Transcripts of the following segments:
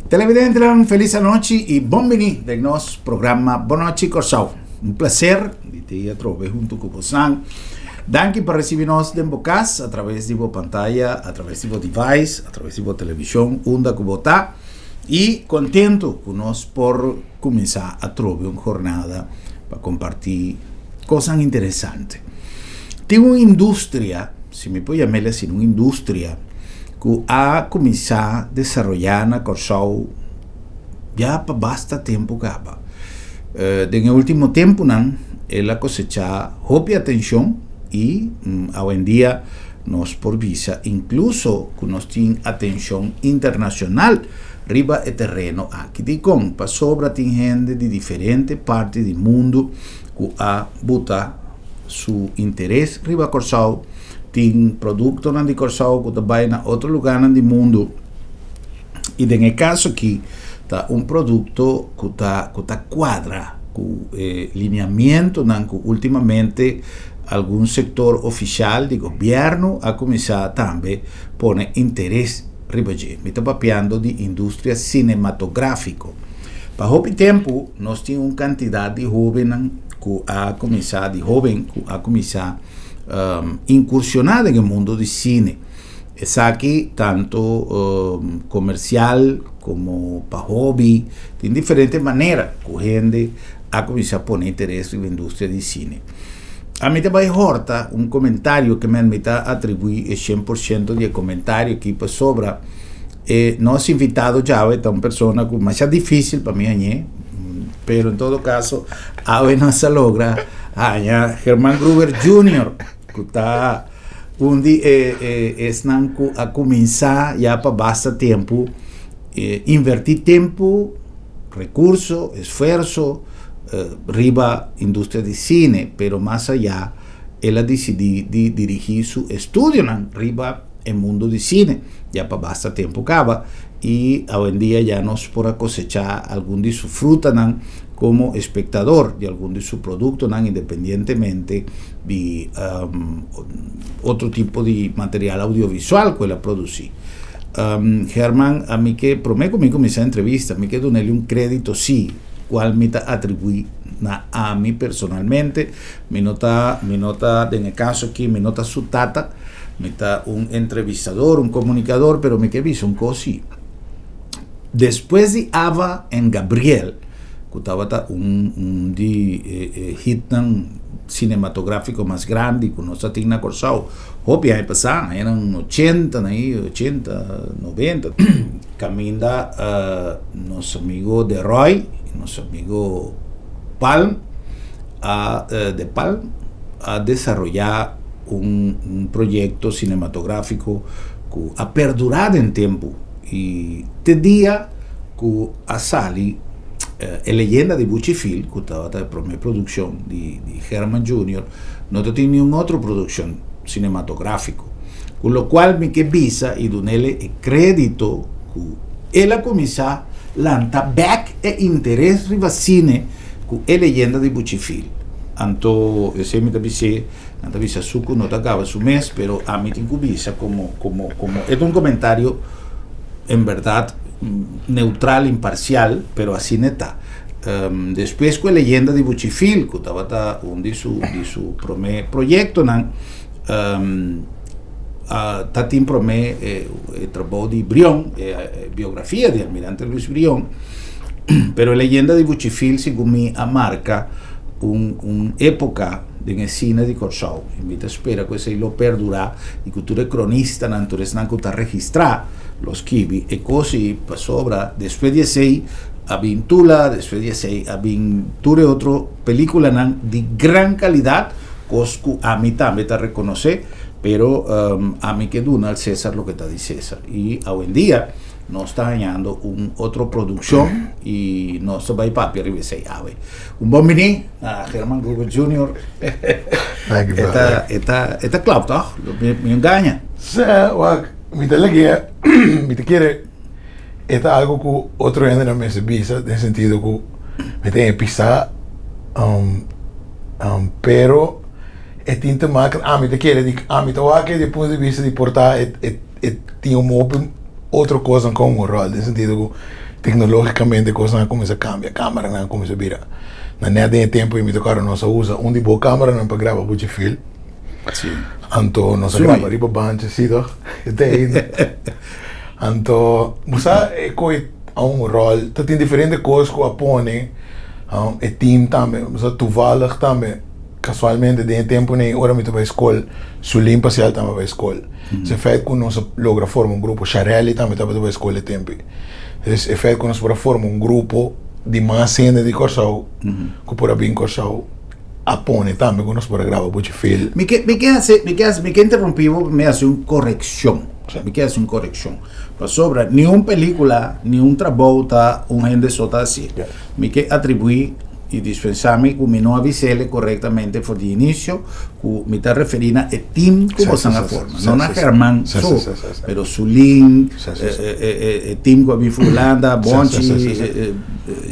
Televidentenan, felis anochi i bon bini den nos programa Bon Nochi Kòrsou. Un plaser di te atrobe huntu ku bosan. Danki pa risibi nos den bo kas a traves di bo pantaya, a traves di bo device, a traves di bo televishon, unda ku bo ta. I kontentu ku nos por kuminsá atrobe un jornada pa kompartí kosnan interesante. Tin un industria, si mi por yam'el asina, un industria ku a kuminsá desaroyá na Kòrsou ya pa basta tempu kaba. Den e último tempunan el a kosechá hopi atenshon i awendia nos por bisa inkluso ku nos tin atenshon internashonal riba e tereno aki. Dikon? Pasobra tin hende di diferente parti di mundu ku a buta su interes riba Kòrsou, tin produktonan di Kòrsou ku ta bai na otro lugánan di mundu i den e kaso aki ta un produkto ku ta ku ta kuadra ku e lineamientonan ku ultimamente algun sektor ofishal di gobièrnu a kuminsá tambe pone interes riba dje. Mi ta papiando di industria sinematográfiko. Pa hopi tempu nos tin un kantidat di hóbennan ku a kuminsá, di hóben ku a kuminsá inkurshoná den e mundu di sine. Esaki tantu komersial komo pa hòbi, tin diferente manera ku hende a kuminsá pone interes riba industria di sine. Ami ta bai hòrta un komentario ke men mi ta atribuí e 100% di e komentario aki pasobra e nos invitado djawe ta un persona ku masha difísil pa mi hañ'é, pero en todo kaso awe nos a logra haña German Gruber Junior ku ta un di e e esnan ku a kuminsá ya pa basta tempu invertí tempu, rekurso, esfuerso riba industria di sine, pero mas ayá el a disidí di dirigí su estudionan riba e mundo di sine ya pa basta tempu kaba i awendia ya nos por a kosechá algun di su frutanan komo espektador di algun di su produktonan independientemente di otro tipo di material audiovisual ku el a produsí. Herman, ami ke promé ku mi kuminsá entrevista mi ke dun'el un krédito sí, kual mi ta atribuí na ami personalmente. Mi no ta, mi no ta, den e kaso aki mi no ta su tata, mi ta un entrevistador, un komunikador, pero mi ke bisa un kos sí. Despues di Ava en Gabriel, ku tabata un un di e e hitnan sinematográfiko mas grandi ku nos a tin na Kòrsou hopi aña pasá, añanan ochenta na ahí, ochenta, noventa, kaminda nos amigo De Roy, nos amigo Palm a De Palm a desaroyá un un proyekto sinematográfiko ku a perdurá den tempu i te dia ku a sali e leyenda di Buchi Fil, ku tabata e promé produkshon di Herman Junior, no ta tin niun otro produkshon sinematográfiko. Ku lokual mi ke bisa i dun'el e krédito ku el a kuminsá lanta bèk e interes riba sine ku e leyenda di Buchi Fil. Anto esei mi ta bis'é, nan ta bisa su ku no ta gaba su mes, pero ami tin ku bisa komo komo komo e ta un komentario en bèrdat neutral, imparcial, pero asina e ta. Despues ku e leyenda di Buchifil, ku tabata un di su di su promé proyektonan, a ta tin promé e e trabou di Brion, e biografia di Almirante Luis Brion, pero e leyenda di Buchifil segun mi a marka un un époka den e sine di Kòrsou i mi ta spera ku esei lo perdurá i ku tur e kronistanan, tur esnan ku ta registrá lo skibi e kos i pasobra despues di esei a bin Tula, despues di esei a bin tur e otro pelikulanan di gran kalidat, kos ku ami tambe ta rekonosé, pero ami ke duna al Cesar loke ta di Cesar i awendia nos ta hañando un otro produkshon i nos ta bai papia riba esei awe. Un bon bini na Herman Gruber Junior. Thank you, brother. E ta, e ta klap toch? Mi, mi engaña. Sa, wak, mi ta lag'é, mi ta kere e ta algo ku otro hendenan mester bisa den sentido ku mi ta e pisá, pero e tin te maken, ami ta kere di, ami ta wak di punto di bista di por ta e, e, e tin un hopi otro kosnan kon un ròl den sentido ku. Teknológikamente kosnan a kuminsá kambia, kámaranan a kuminsá bira. Na nèt den e tempu ei mi ta kòrda nos a usa un di bo kámaranan pa graba Buchi Fil. Sí. Anto nos a graba riba banchi, sí toch? E ta ainda. Anto bo sa e koi a un ròl, ta tin diferente kos ku a pone e team tambe, bo sa toevallig tambe. Kasualmente den e tempunan ei ora mi ta bai skol, Sulin Pasial tambe bai skol. So e feit ku nos a logra forma un grupo, Sharelly tambe tabata bai skol e tempu ei. Dus e feit ku nos por a forma un grupo di mas hende di Kòrsou ku por a bin Kòrsou a pone tambe ku nos por a graba buchi fil. Mi ke mi ke hasi mi ke hasi mi ke interrumpí bo pa mi hasi un korekshon. Mi ke hasi un korekshon. Pasobra ni un pelíkula ni un trabou ta un hende so ta hasi. Mi ke atribuí I dispensá mi ku mi no a bis'ele korektamente for di inisio ku mi ta referí na e tim ku bosan a forma, no na German so, pero Sulin, e tim ku a bin for Hulanda, Bonchi,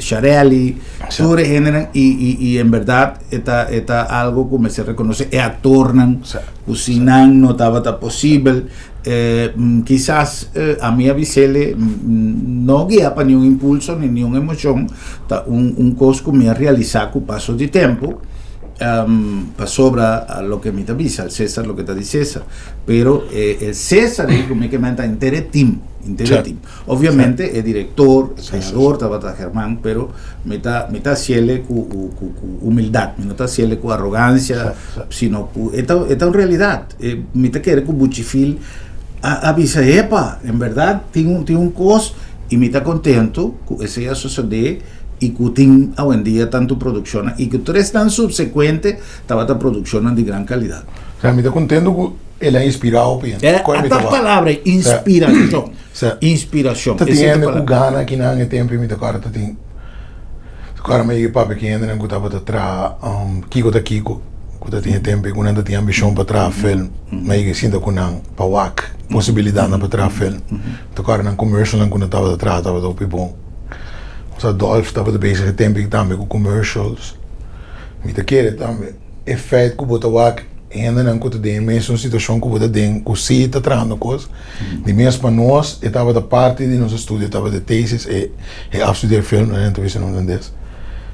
Sharelly, tur e hendenan i en bèrdat e ta e ta algu ku mester rekonosé e aktornan ku sin nan no tabata posibel. Kisas ami a bis'ele no guia pa niun impulso ni niun emoshon, ta un kos ku mi a realisá ku paso di tempu, pasobra loke mi ta bisa, al Cesar loke ta di Cesar, pero e Cesar ei ku mi ke menta henter e tim, henter e tim. Obviamente e direktor, e kreador tabata German, pero mi ta mi ta hasiele ku ku humildat, mi no ta hasiele ku arogansia, sino ku e ta e ta un realidat. E mi ta kere ku Buchifil a a bisa, Epa, en bèrdat tin un tin un kos i mi ta kontentu ku esei a sosodé i ku tin awendia tantu produkshonnan i ku tur esnan subsekuente tabata produkshonnan di gran kalidat. Osea, mi ta kontentu ku el a inspirá hopi hende. E Kua mi ta ata wak? palabra, inspirashon. Osea, Inspirashon. ta tin Esei ta hende ku palabra. gana akinan e tempu i mi ta kòrda ta tin. Kòrda mi papia ki hendenan ku tabata traha Kiko ta Kiko ku ta tin e tempu ku nan ta tin ambishon pa traha film mi a yega sinta ku nan pa wak posibilidatnan pa traha film ta kòrda nan commercialnan ku nan tabata traha tabata hopi bon osea Dolf tabata bezig e tempu tambe ku commercials mi ta kere tambe. E feit ku bo ta wak hendenan ku ta den e mesun situashon ku bo ta den, ku si ta trahando kos, di mes pa nos e tabata parti di nos estudio, tabata e tesis, e e afstudeerfilm nan ta bisa na hulandes.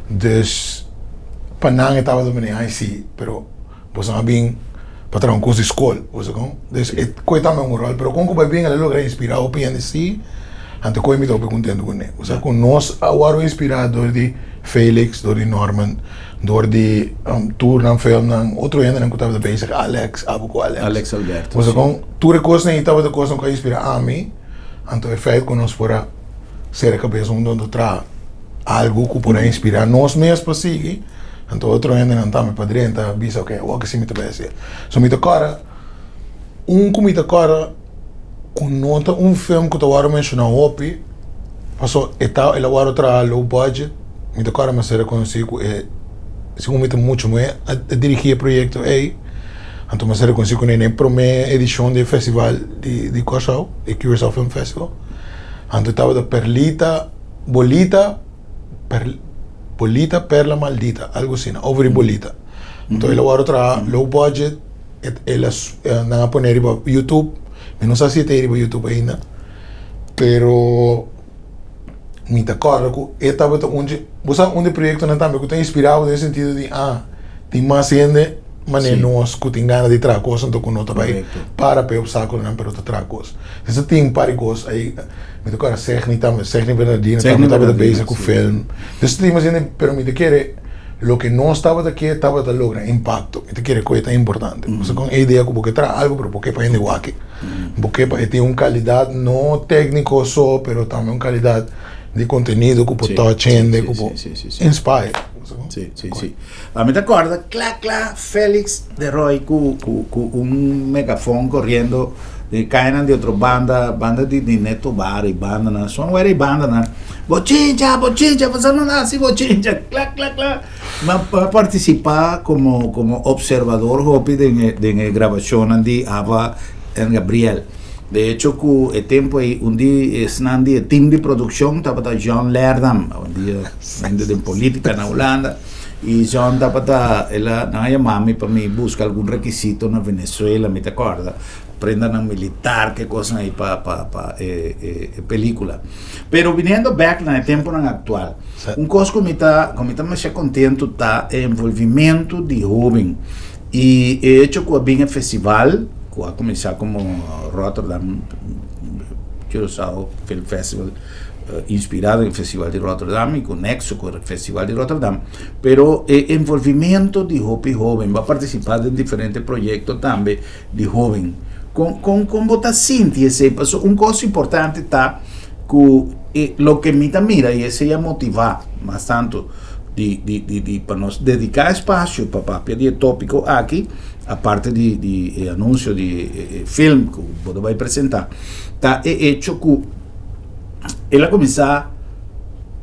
Dus pa nan e tabata manera ai si, pero boso a bin pa traha un kos di skol, bo sa kon? Dus e koe tambe un ròl, pero kon ku bai bin el a logra inspirá hopi hende si, anto koe mi ta hopi kontentu kuné. Bo sa ku nos a wòrdu inspirá dor di Felix, dor di Norman. Door di tur nan filmnan, otro hendenan ku tabata bezig, Alex, abo ku Alex. Alex Alberto, Boso si. kon tur e kosnan ei tabata kosnan ku a inspirá ami, anto e feit ku nos por a sera kabes huntu anto traha algu ku por a inspirá nos mes pa sigui, anto otro hendenan tambe pa drenta bisa ok, awor ki si mi ta bai hasié. So mi ta kòrda, un ku mi ta kòrda ku no ta un film ku ta wòrdu menshoná hopi, paso e ta el a wòrdu traha low budget, mi ta kòrda mi a ser rekonosí ku e segun mi ta muchu muhé a dirigí e proyekto ei, anto mi a ser rekonosí kuné na e promé edishon di e festival di di Kòrsou, e Curaçao Film Festival, anto e tabata Perlita Bolita Per Bolita Perla Maldita, algu asina, over di bolita, anto el a wòrdu traha low budget. El a nan a pone riba YouTube mi no sa si e ta riba YouTube ainda pero mi ta kòrda ku e tabata un dje bo sa un di proyektonan tambe ku ta inspirá bo den e sentido di ah tin mas hende manera nos ku tin gana di traha kos anto ku no ta bai para pa e opstákulonan pero ta traha kos esei tin un par di kos ei mi ta kòrda Segni tambe Segni Bernardino tambe tabata bezig ku film entonces tin mas hende pero mi ta kere. Loke nos tabata ke tabata logra impakto. Mi ta kere ku e ta importante. Pasobra kon e idea ku bo ke traha algu pero bo ke pa hende wak e. Bo ke pa e tin un kalidat no tékniko so pero tambe un kalidat di kontenido ku por touch hende ku por inspire. Sí, sí, sí. Mi ta kòrda kla kla Felix de Rooy ku ku un megafon koriendo di kayanan di otro banda, banda di di Neto Bar y bandanan, somewhere y bandanan, bochincha, bochincha, boso no hasi bochincha, kla kla kla. Mi a participa como como observador hopi den e den e grabacionnan di Ava en Gabriel. De hecho cu e tempo ey un di esnan di e team di produccion tabata John Leerdam, awendia hende den politica na Hulanda. Y John tabata, el a, nan a yama mi pa mi busca algun requisito na Venezuela, mi ta corda. Prendanan militar ke kosnan ei pa pa pa e e e pelikula. Pero biniendo bek na e temponan aktual, un kos ku mi ta ku mi ta masha kontentu ta e envolvimentu di hoben i e hecho ku a bin e festival ku a kuminsá komo Rotterdam Curaçao Film Festival inspirá den e festival di Rotterdam i ku nexo ku e festival di Rotterdam. Pero e envolvimentu di hopi hoben bo a partisipá den diferente proyekto tambe di hoben. Kon kon kon bo ta sinti esei? Pasobra un kos importante ta ku e loke mi ta mira i esei a motivá mas tantu di di di di pa nos dediká espasio pa papia di e tópiko aki, aparte di di e anunsio di e film ku bo ta bai presentá, ta e echo ku el a kuminsá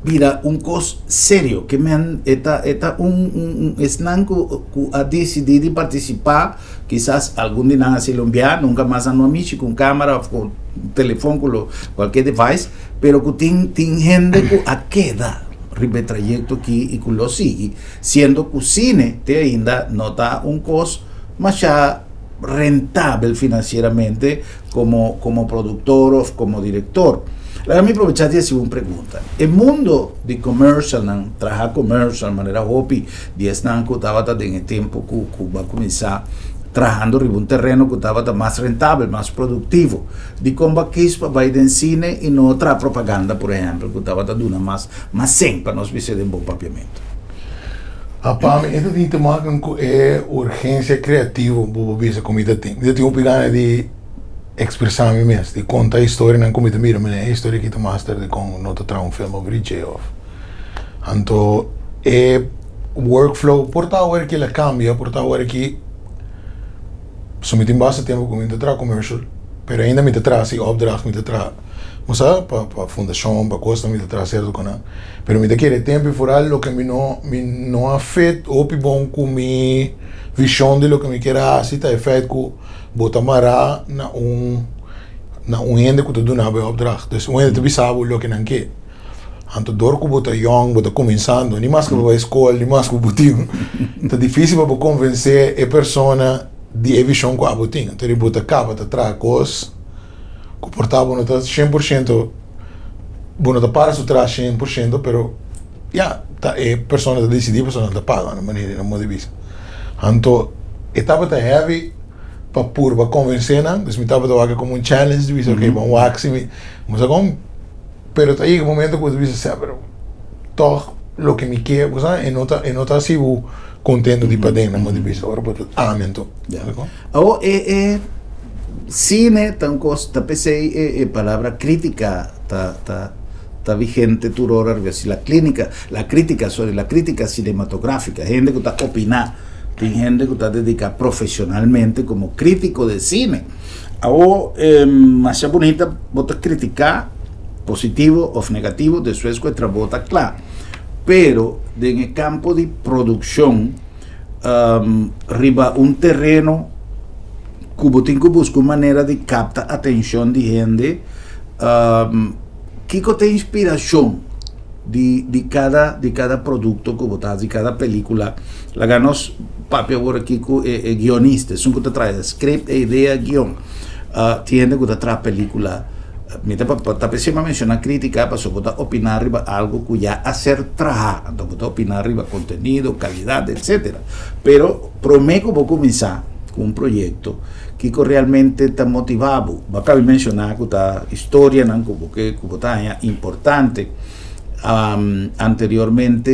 bira un kos serio ke men e ta e ta un un un esnan ku ku a disidí di partisipá. Kisas algun di nan a hasi lumbiá, nunka mas nan no a mishi ku un kamera òf ku un telefòn, ku lo kualke device, pero ku tin tin hende ku a keda riba e trayekto aki i ku lo sigui, siendo ku sine te ainda no ta un kos masha rentabel finansieramente komo komo produktor òf komo direktor. Laga mi probechá di hasi un pregunta. E mundo di commercialnan, traha commercial manera hopi di esnan ku tabata den e tempu ku ku bo a kuminsá trahando riba un tereno ku tabata mas rentabel, mas produktivo. Dikon bo a kis pa bai den sine i no traha propaganda, por ehèmpel, ku tabata duna mas mas sen, pa nos bisa den bon papiamentu? Pa mi e ta tin te maken ku e urgensia kreativo bo por bisa ku mi ta tin. Mi ta tin hopi gana di ekspresá mi mes, di konta historianan ku mi ta mira, mira e historia aki ta master dikon no ta traha un film over dje òf. Anto e workflow por ta awor ki el a kambia, por ta awor ki so mi tin basta tempu ku mi ta traha commercial, pero ainda mi ta traha si opdracht mi ta traha, bo sa, pa pa fundashon, pa kosnan mi ta traha sierto konan, pero mi ta kere tempu i foral loke mi no mi no a fit hopi bon ku mi vishon di loke mi kier a hasi ta e feit ku bo ta mará na un na un hende ku ta duna bo e opdracht, dus un hende ta bisa bo loke nan ke. Anto dor ku bo ta yòn, bo ta kuminsando, ni mas ku bo bai skol, ni mas ku bo tin, ta difísil pa bo konvensé e persona di e vishon ku abo tin. Anto bo ta kaba ta traha kos ku por ta bo no ta 100%, bo no ta para su tras 100%, pero ya, ta e persona ta disidí, pasobra nan ta paga na manera di nan modo di bisa. Anto e tabata heavy pa purba konvensé nan, dus mi tabata wak komo un challenge di bisa, ok, ban wak si mi, bo sa kon? Pero ta yega un momento ku bo ta bisa sè pero tòg loke mi ke bo sa e no ta e no ta hasi bo kontento di paden nan bo ta bisa ora bo ta ami anto. Awor e e sine ta un kos ta p'esei e e palabra kritika ta ta ta vigente tur ora riba si la klinika la kritika sorry la kritika sinematografika hende ku ta opiná tin hende ku ta dediká profeshonalmente komo kritiko de sine. Awor masha bunita bo ta critica positivo of negativo despues cu e trabou ta cla. Pero den e campo di produccion riba un tereno cu bo tin cu busca un manera di capta atencion di hende, kico ta e inspiracion di di cada di cada producto cu bo ta haci, cada pelicula? Laga nos papia awor aki ku e e guionista, esun ku ta traha e script, e idea, guion. Tin hende ku ta traha pelikula, mi ta ta p'esei mi a menshoná krítika pasobra bo ta opiná riba algu ku ya a ser trahá, anto bo ta opiná riba kontenido, kalidat, etsetera. Pero promé ku bo kuminsá ku un proyekto, kiko realmente ta motivá bo? Bo a kaba di menshoná ku ta historianan ku bo ke ku bo ta haña importante. Anteriormente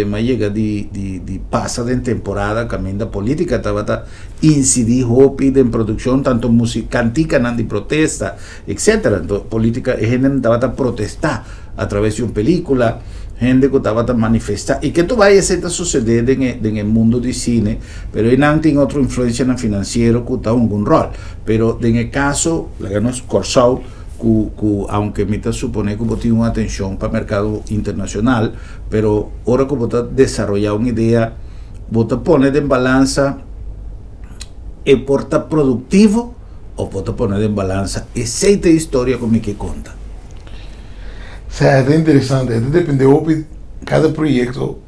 mi a yega di di pasa den temporada kaminda politica tabata insidi hopi den produccion tanto musica kantikanan di protesta etcetera enton politica e hendenan tabata protesta a traves di un pelicula hende ku tabata manifesta y ke tur bai esei ta sucede den e den e mundo di cine pero einan tin otro influencianan financiero ku ta hunga un rol pero den e caso laga nos Kòrsou ku ku aunke mi ta supone ku bo tin un atenshon pa merkado internashonal, pero ora ku bo ta desaroyá un idea bo ta pone den balansa e por ta produktivo òf bo ta pone den balansa esei ta e historia ku mi ke konta. Sa, e ta interesante, e ta depende hopi kada proyekto,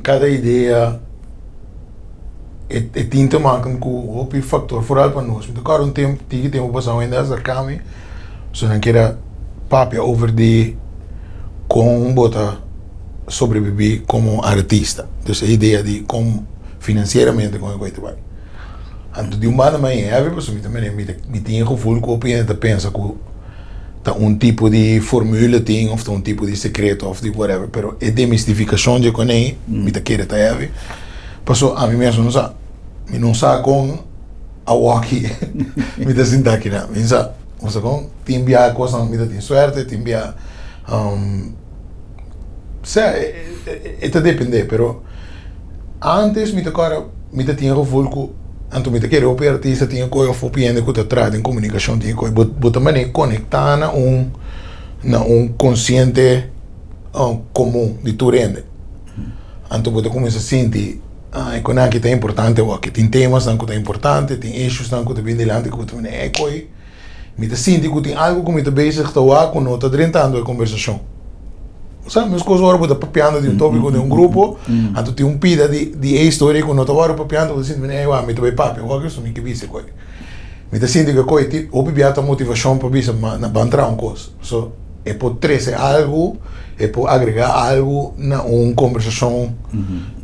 kada idea. E tin te maken ku hopi faktor, foral pa nos. Mi ta kòrda un tempu, tiki tempu pasá un hende a aserká mi, so nan kier a papia over di kon bo ta sobrebibí komo artista. Dus e idea di kon finansieramente kon e kos ta bai. Anto di un banda mi a heavy pasobra mi ta mira mi tin e gevoel ku hopi hende ta pensa ku ta un tipo di formule tin of ta un tipo di sekreto of di whatever, pero e demistifikashon dje konei mi ta kere ta heavy. Paso ami mes no sa. Mi no sa kon awoki mi ta sinta aki nan. Mi sa, bo sa kon? Tin bia kosnan mi ta tin suerte, tin bia sea e ta depende, pero antes mi ta kòrda mi ta tin e gevoel ku anto mi ta kere hopi artista tin e koe òf hopi hende ku ta traha den komunikashon tin e koe bo bo ta manera konektá na un na un konsiente komun di tur hende. Anto bo ta kuminsá sinti, ah, e konan aki ta importante awor, tin temasnan ku ta importante, tin issuesnan ku ta bin dilanti ku bo ta mira, e koi, mi ta sinti ku tin algu ku mi ta bezig ta wak ku no ta drentando e kombersashon. Bo sa, meskos ora bo ta papiando di un topiko den un grupo, anto tin un pida di di e historia ku no ta wòrdu papiando, bo ta sinti, e wak, mi ta bai papia awor, so mi ke bisa e koi. Mi ta sinti ku e koi tin hopi bia ta motivashon pa bisa, ma na ban traha un kos. So, e por trese algu, e por agregá algu na un kombersashon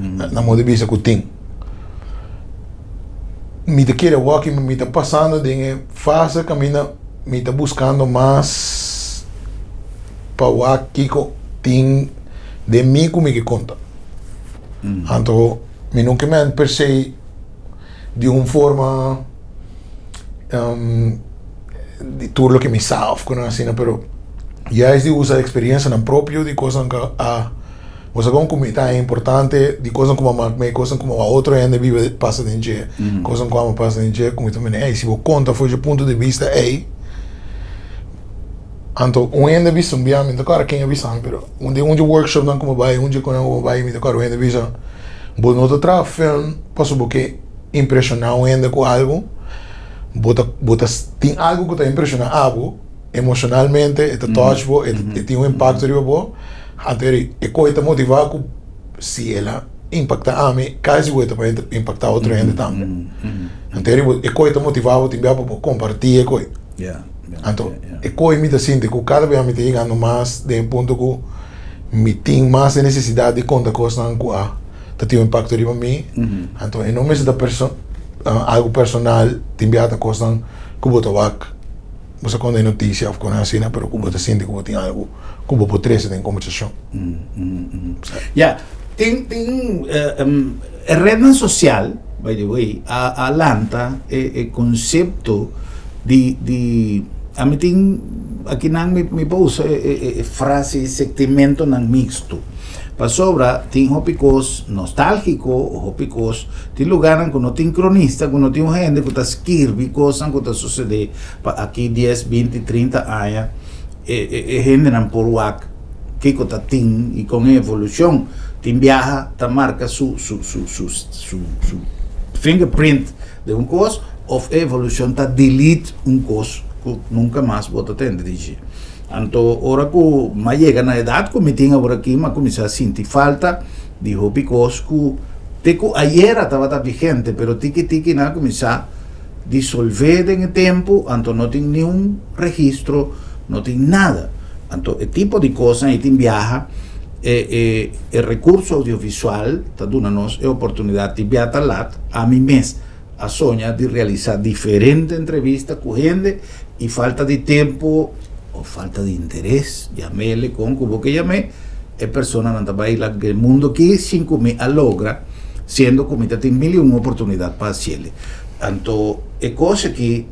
na modo di bisa ku tin. Mi ta kere awor ki mi ta pasando den e fase kaminda mi ta buskando mas pa wak kiko tin den mi ku mi ke konta. Anto mi no ke men per se di un forma di tur loke mi sa of konan asina pero juist di usa experiencianan propio di kosnan ku a bo sa kon ku mi ta importante di kosnan ku mama me kosnan ku mama otro hende biba pasa den dje kosnan ku amo pasa den dje ku mi ta mira ey si bo konta for dje punto di bista ey anto un hende a bisa un bia mi no ta kòrda ken a bisa mi pero un di un dje workshopnan ku mi bai un dje konan ku mi bai mi ta kòrda un hende a bisa bo no ta traha film pasobra bo ke impreshoná un hende ku algu, bo ta bo ta tin algu ku ta impreshoná abo emoshonalmente, e ta touch bo, e e tin un impakto riba bo, anto eri e kos ta motivá ku si el a impaktá ami, kasi ku e ta por impaktá otro hende tambe. Anto eri bo e kos ta motivá bo tin bia pa bo kompartí e kos. Anto e kos mi ta sinti ku kada bia mi ta yegando mas den e punto ku mi tin mas e nesesidat di konta kosnan ku a ta tin un impacto riba mi, anto e no mester ta perso algo personal, tin bia ta cosnan cu bo ta wak, bo sa conta e noticia of cosnan asina, pero cu bo ta sinti cu bo tin algo cu bo por trece den conversacion. Ya, tin tin e rednan social, by the way, a a lanta e e concepto di di ami tin akinan mi mi por usa e e e frase sentimentonan mixto. Pasobra tin hopi kos nostálgiko, hopi kos, tin lugarnan ku no tin kronista, ku no tin un hende ku ta skirbi kosnan ku ta susedé pa aki dies, binti, trinta aña e e hendenan por wak kiko ta tin i kon e evolushon tin biaha ta marka su su su su su su fingerprint den un kos òf e evolushon ta delete un kos ku nunka mas bo ta tende di dje. Anto ora ku m'a yega na edat ku mi tin aworakí m'a kuminsá sinti falta di hopi kos ku te ku ayera tabata vigente pero tiki tiki nan a kuminsá disolvé den e tempu anto no tin niun registro no tin nada anto e tipo di kosnan ei tin biaha e e e rekurso audiovisual ta duna nos e oportunidat di bia ta lat ami mes a soña di realisá diferente entrevista ku hende i falta di tempu o falta di interes, yam'ele kon ku bo ke yam'é, e personanan ta bai laga e mundu aki sin ku mi a logra, siendo ku mi ta tin mil i un oportunidat pa hasiel. Anto e kos aki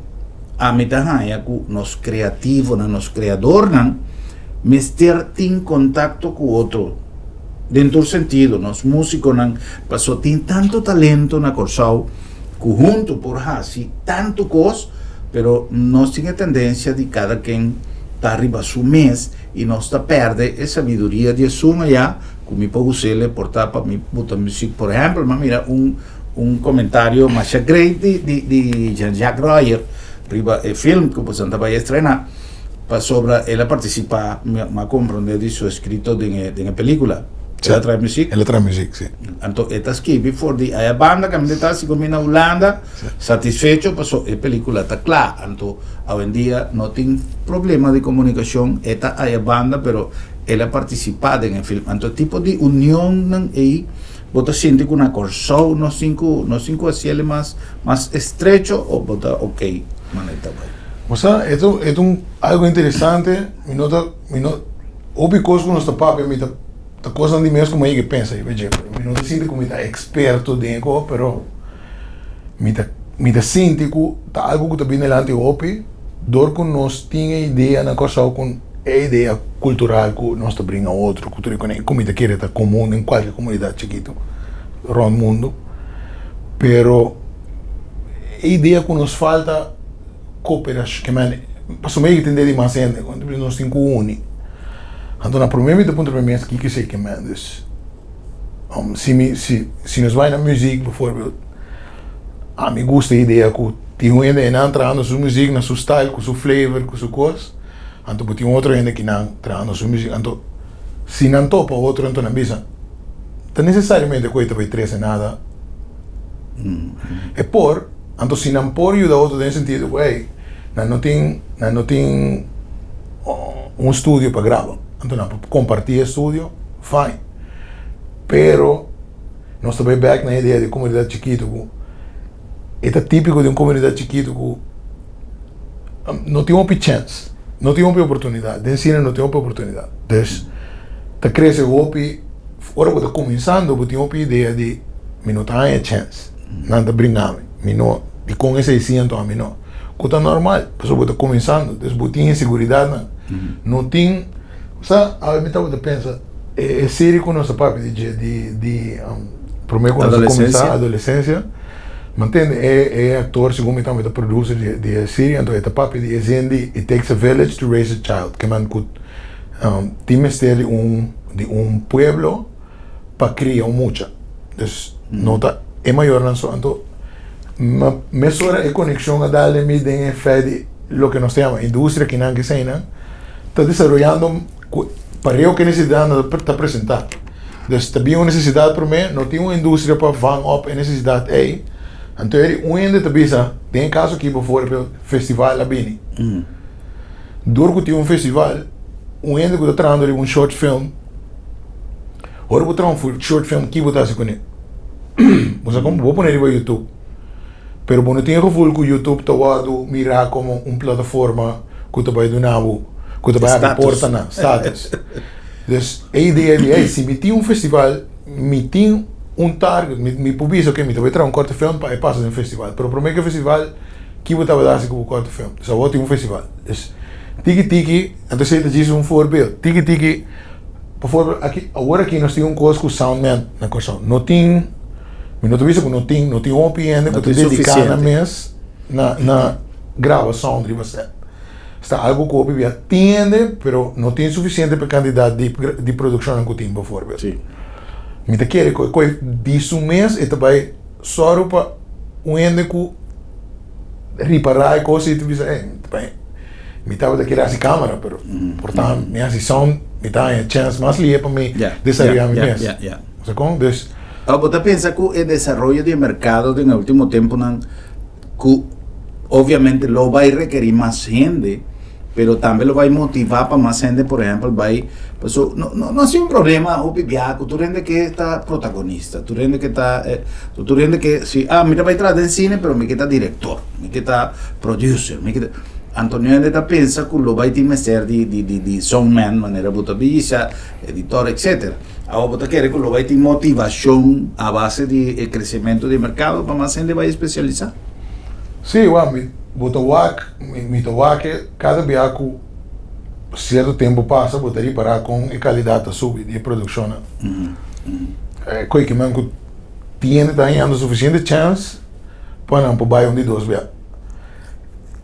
ami ta haña ku nos kreativonan, nos kreadornan mester tin kontakto ku otro. Den tur sentido, nos músikonan paso tin tantu talento na Kòrsou ku huntu por hasi tantu kos, pero nos tin e tendensia di kada ken ta riba su mes i nos ta pèrdè e sabiduria di esun ayá ku mi por us'el por ta pa mi buta musik. Por ehèmpel, mi a mira un un komentario masha great di di di Jean Jacques Royer riba e film ku boso ta bai estrená. Pasobra el a partisipá, mi a komprondé di su eskrito den e den e pelíkula. El a traha muziek? El a traha muziek, si. Anto e ta skibi for di aya banda kaminda e ta hasi komi na Hulanda, satisfecho paso e pelikula ta kla. Anto awendia no tin problema di komunikashon, e ta aya banda pero el a partisipá den e film. Anto tipo di unionnan ei bo ta sinti ku na Kòrsou nos tin ku nos tin ku hasiel mas mas estrecho o bo ta ok manera ta bai? Bo sa e ta e ta un algu interesante mi no ta mi no Hopi kos ku nos ta papia mi ta ta kosnan di mes ku mi a yega pensa riba dje. Mi no ta sinti ku mi ta eksperto den e kos, pero mi ta mi ta sinti ku ta algu ku ta bini adelante hopi dor ku nos tin e idea na Kòrsou ku e idea kultural ku nos ta bringa otro ku tur e kos ku mi ta kere ta komun den kualke komunidat chikitu rònt mundu. Pero e idea ku nos falta. Koperashon, ke men, pasobra mi a tende di mas hende, ku nos tin ku uni. Anto na promé mi ta puntra mi mes kiko esei ke men. Dus, si mi, si, si nos bai na muzik bivoorbeeld, ami gusta e idea ku tin un hende einan trahando su muzik na su style, ku su flavor, ku su kos, anto bo tin otro hende kinan trahando su muzik. Anto si nan topa otro anto nan bisa, ta nesesariamente ku e ta bai trese nada. E por. Anto si nan por yuda otro den sentido ku ey nan no tin nan no tin un studio pa graba anto nan por kompartí e studio fine pero nos ta bai bek na e idea di komunidat chikitu ku e ta típiko di un komunidat chikitu ku no tin hopi chèns no tin hopi oportunidat den sine no tin hopi oportunidat dus ta krese hopi ora bo ta kuminsando bo tin hopi idea di mi no ta haña chèns. Nan ta bringa mi, mi no, dikon esei si anto ami no? Ku ta normal, pasobra bo ta kuminsando, dus bo tin inseguridatnan. No tin, sa, awe mi tabata pensa, e serie ku nos a papia di dje, di di promé ku nos a kuminsá, Adolesensia, mi a tende e e aktor segun mi tambe ta producer di di e serie, anto e ta papia di e zin di it takes a village to raise a child, ke men ku tin mester di un di un pueblo pa kria un mucha. Dus no ta e mayornan so. Anto mesora e konekshon a dal den mi den e fei di loke nos ta yama industria kinan kiseinan ta desaroyando ku pareu ku e nesesidatnan ta presentá. Dus ta bin un nesesidat promé, no tin un industria pa vang op e nesesidat ei. Anto eri un hende ta bisa, den e kaso aki bivoorbeeld festival a bini. Dor ku tin un festival, un hende ku ta trahando riba un short film, Ora bo traha un short film ki bo ta hasi kuné? Bo sa kon? Bo pone riba YouTube. Pero bo no tin e gevoel ku YouTube ta wòrdu mirá komo un plataforma ku ta bai duna bo, ku ta bai habri portanan, status. Dus e idea di hey, si mi tin un festival, mi tin un target, mi mi por bisa oke mi ta bai traha un korte film pa e pasa den festival. Pero promé ku e festival, ki bo tabata hasi ku bo korte film? Dus awor tin un festival. Dus tiki tiki, anto esei ta djis un voorbeeld, tiki tiki. Bijvoorbeeld aki, awor aki nos tin un kos ku soundman na Kòrsou. No tin, mi no ta bisa ku no tin, no tin hopi hende ku ta dediká nan mes na na graba sound riba set. Esta algu ku hopi bia tin hende, pero no tin sufisiente pa e kantidat di di produkshonnan ku tin bijvoorbeeld. Mi ta kere ku e kos di su mes e ta bai sòru pa un hende ku ripará e kos i ta bisa, ey, Mi tabata kere hasi camera, pero por ta mi hasi sound, mi ta haña chance mas lihe pa mi desaroyá mi mes. Bo sa kon? Dus. Bo ta pensa ku e desaroyo di e merkado den e ultimo tempunan ku obviamente lo bai rekerí mas hende, pero tambe lo bai motivá pa mas hende por ehèmpel bai paso no no no a sido un problema hopi biaha ku tur hende ke ta protagonista, tur hende ke ta tur hende ke si ah mi ta bai traha den sine pero mi ke ta direktor, mi ke ta producer, mi ke ta. Antonio hende ta pensa ku lo bai tin mester di di di di soundman manera bo ta bisa, editor etcetera. Awor bo ta kere ku lo bai tin motivashon a base di e kresementu di merkado pa mas hende bai spesialisá? Sí, wak, mi bo ta wak, mi mi ta wak e kada bia ku sierto tempu pasa bo ta ripará kon e kalidat ta subi di e produkshonnan. E koikimen ku tin hende ta hañando sufisiente chèns pa nan por bai un di dos bia.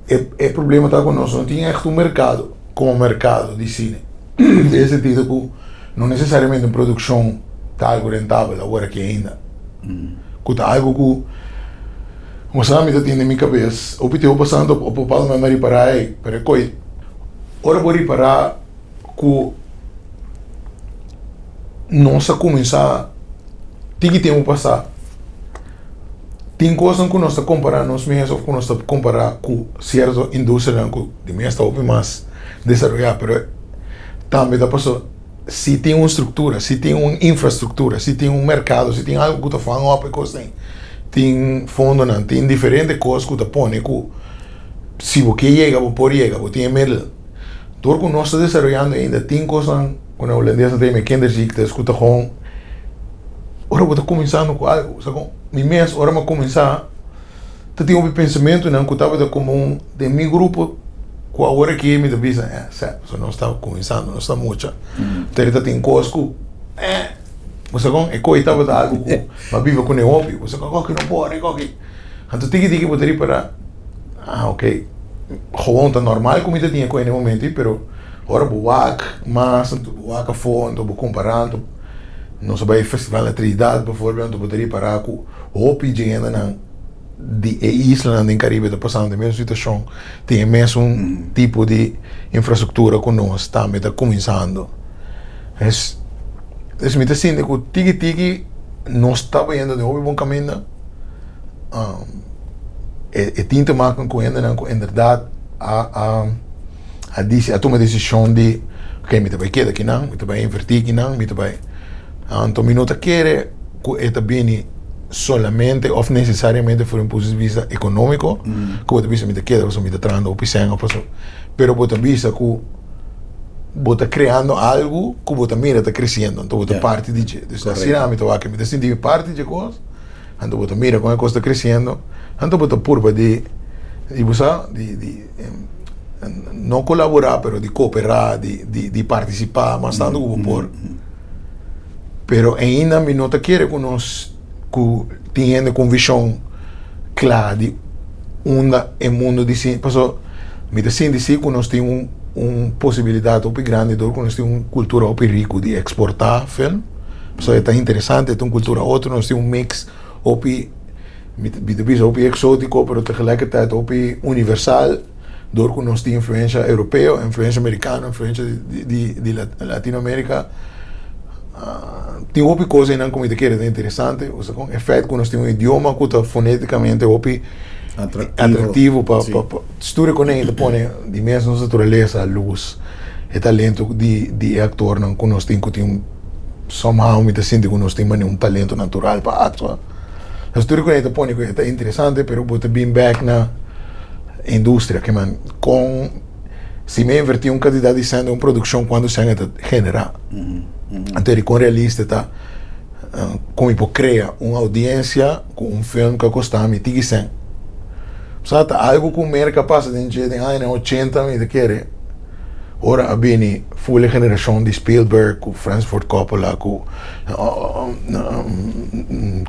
E e problema ta ku nos no tin ègt un merkado komo merkado di sine. Den e sentido ku no nesesariamente un produkshon ta algu rentabel awor aki ainda. Ku ta algu ku bo sa mi ta tin den mi kabes hopi tempu pasando op bepaalde momento mi a ripará ei, pero e koi ora bo ripará ku. Nos a kuminsá tiki tempu pasá. Tin kosnan ku nos ta kompará nos mes òf ku nos ta kompará ku sierto industrianan ku di mes ta hopi mas desaroyá, pero tambe ta pasobra si tin un struktura, si tin un infrastruktura, si tin un merkado, si tin algu ku ta fan òp e kos ei, tin fondonan, tin diferente kos ku ta pone ku si bo ke yega bo por yega, bo tin e middel. Dor ku nos ta desaroyando ainda tin kosnan ku na hulandes nan ta yama e kinderziektes ku ta gewoon ora bo ta kuminsando ku algu sa kon mi mes ora mi a kuminsá ta tin hopi pensamentunan ku tabata komun den mi grupo ku awor aki mi ta bisa eh sè pasobra nos ta kuminsando nos ta mucha pero ta tin kos ku eh bo sa kon e koi tabata algu ku mi a biba kuné hopi bo sa kon koki no por e koki anto tiki tiki bo ta ripará. Ah ok, gewoon ta normal ku mi ta tin e koe na e momento ei, pero ora bo wak mas anto bo wak afó anto bo kompará anto nos a bai festival na Trinidad bivoorbeeld anto bo ta ripará ku hopi dje hendenan di e islanan den Karibe ta pasando e mesun situashon, tin e mesun tipo di infrastruktura ku nos tambe ta kuminsando. Es es mi ta sinti ku tiki tiki nos ta bayendo den hopi bon kaminda. E tin te maken ku hendenan ku inderdat a a a disi a tuma desishon di ok mi ta bai keda akinan mi ta bai invertí akinan mi ta bai anto mi no ta kere ku e ta bini solamente òf nesesariamente for un punto di bista ekonómiko ku bo ta bisa mi ta keda pasobra mi ta trahando hopi sèn òf pasobra pero bo ta bisa ku bo ta kreando algu ku bo ta mira ta kresiendo anto bo ta parti di dje dus asina ami ta wak mi ta sinti mi parti di dje kos. Anto bo ta mira kon e kos ta kresiendo, anto bo ta purba di, di bo sa, di, di no kolaborá pero di kooperá, di, di, di partisipá mas tantu ku bo por. Pero ainda mi no ta kere ku nos ku tin hende ku un vishon kla di unda e mundu di sine, pasobra mi ta sinti si ku nos tin un un posibilidat hopi grandi dor ku nos tin un kultura hopi riku di eksportá film. Pasobra e ta interesante, e ta un kultura otro, nos tin un mix hopi, mi ta bisa hopi eksotiko, pero tegelijkertijd hopi universal, dor ku nos tin influensha europeo, influensha merikano, influensha di Latinoamerika. Tin hopi kos einan ku mi ta kere ta interesante, osea kon e feit ku nos tin un idioma ku ta fonetikamente hopi atraktivo pa studia kuné ta pone di mes nos naturalesa a lus e talento di e aktornan ku nos tin ku tin un Somehow mi ta sinti ku nos tin manera un talento natural pa aktua. Nos tur ku ta pone ku e ta interesante pero bo ta bin bek na industria ke man kon si mi inverti un kantidat di sèn den un produkshon kuantu sèn e ta generá. Anto di kon realista ta kon mi por krea un oudiensia ku un film ku a kosta mi tiki sèn. Sa ta algu ku Merka pasa den dje den añanan ochenta mi ta kere. Ora a bini full e generashon di Spielberg ku Francis Ford Coppola ku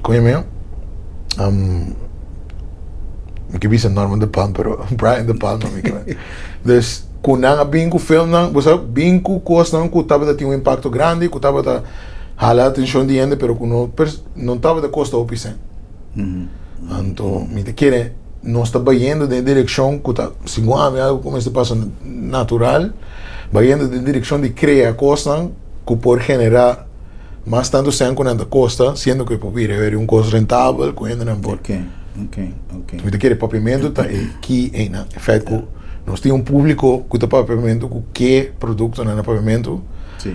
kon yama e? Mi ke bisa Norman De Palma pero Brian De Palma mi ke Dus ku nan a bin ku filmnan bo sa bin ku kosnan ku tabata tin un impakto grandi ku tabata hala atenshon di hende pero ku no no tabata kosta hopi sèn. Anto mi ta kere nos ta bayendo den e direkshon ku ta segun ami algu ku mester pasa natural bayendo den direkshon di krea kosnan ku por generá mas tantu sèn ku nan ta kosta siendo ku e por bira un kos rentabel ku hendenan por mi ta kere papiamentu ta e ki einan e feit ku nos tin un públiko ku ta papiamentu ku ke produktonan na papiamentu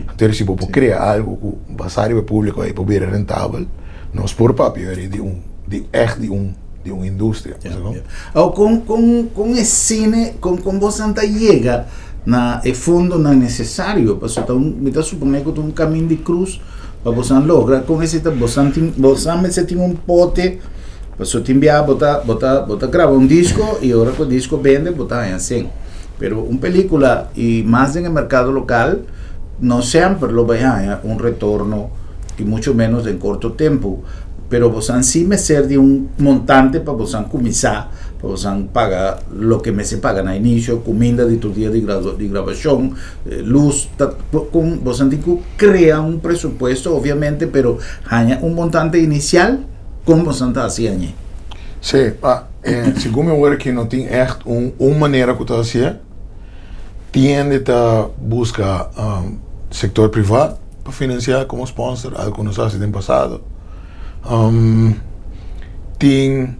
anto si bo por krea algu ku basá riba e públiko ei por bira rentabel. Nos por papia eri di un, di echt di un, di un industria. Ja, ja. Awo kon, kon, kon e sine, kon, kon bosan ta yega na e fondonan necesario? Paso ta un, mi ta supone ku ta un kamin di krus pa bosan logra. Kon esei ta bosan tin, bosan mester tin un pote, paso tin bia bo ta, bo ta, bo ta graba un disko i ora ku e disko bende bo ta haña sen. Pero un pelikula i mas den e merkado lokal no semper lo bai haña un retorno i mucho menos den korto tempu. Pero bosan sí mester di un montante pa bosan kuminsá, pa bosan paga loke mester paga na inisio, kuminda di tur dia di di grabashon, lus, ta kon bosan tin ku krea un presupuesto obviamente, pero haña un montante inisial, kon bosan ta hasi añe? Sí, pa segun mi wor aki no tin ègt un un manera ku ta hasié. Tin hende ta buska sektor privá. pa finansiá komo sponsor, algu ku nos a hasi den pasado. Tin